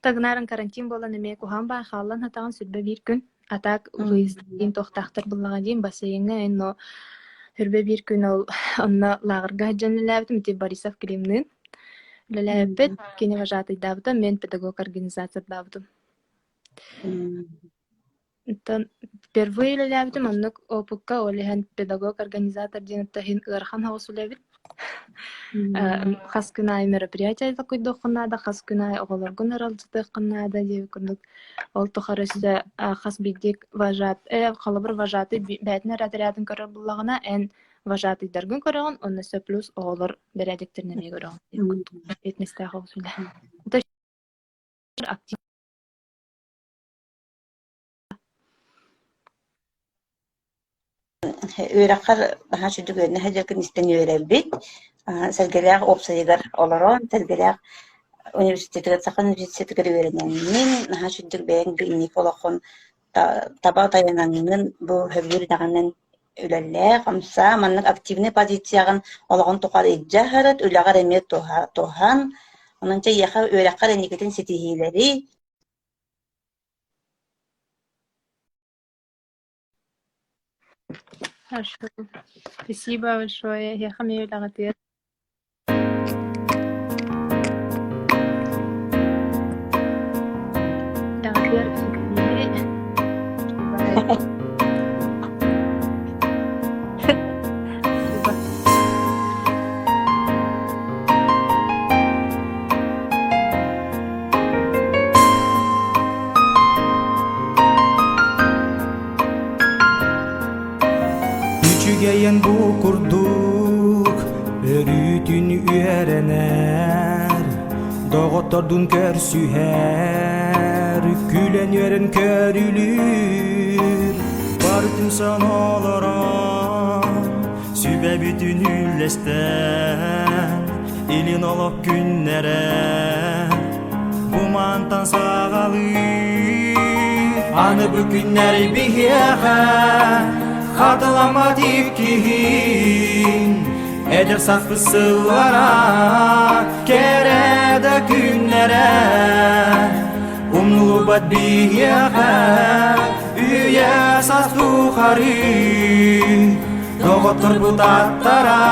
Тагнарын карантин буолан эмиэ куһаҕан баай хааллан сатаҕын 21 күн. А так выездын туохтаахтар буллаҕа диин бассейҥҥа но 21 күн ол онно лааҕырга сылдьан үлэлээбитим ити Борисов Климныын үлэлээбиппит. Кини вожатыйдаабыта, мен педагог организатордаабытым. Оттон впервые үлэлээбитим оннук опыкка, ол иһин педагог-организатор диэн иһин ыарахан соҕус үлэбит. Хас күн аайы мероприятие такуйдуоххун наада, хас күн аайы оҕолоргун аралдьытыаххын наада диэбит курдук. Ол тухары өссө хас биирдии вожат, э, холобур, вожатый бэйэтин эрэ отрядын көрөр буоллаҕына, эн вожатыйдаргын көрөҕүн, онно өссө плюс оҕолор бэрээдэктэрин эмиэ көрөҕүн диэбит курдук. Эппиэтинэстээх оҕус үлэ. Актив Үөрэххэр наһаа үчүгэй үөрэнэ сылдьаргын истэн үөрэбит. Сэргэлээх уопсайыгар олорон, Сэргэлээх университетыгар, Саха университетыгар үөрэнэҥҥин, наһаа үчүгэй бэйэҥ инники олоххун таба тайанаҥҥын бу сөбүлүүр идэҕинэн үлэлээ, хамсаа, маннык активнай позицияҕын олоҕун тухары илдьэ сырыт, үлэҕэр эмиэ туһан, онон чэ эйиэхэ үөрэххэр инникитин ситиһиилэри Хорошо. Спасибо большое. Эһиэхэ эмиэ үлэҕитигэр Үлэҕитигэр ситиһиини. Спасибо. Үчүгэйин бу курдук өрүүтүн үөрэнэр, доҕоттордун көрсүһэр, күлэн-үөрэн көрүлүүр, барытын олорон, сүбэбитин үллэстэн, илин олох күннэрэ бу мантан саҕалыы аны бу күннэри биһиэхэ хатыламмат иккиһин эдэр сахпыт сыллара кэрэ да күннэрэ умнулубат биһиэхэ үйэ саас тухары доҕотторбут аттара.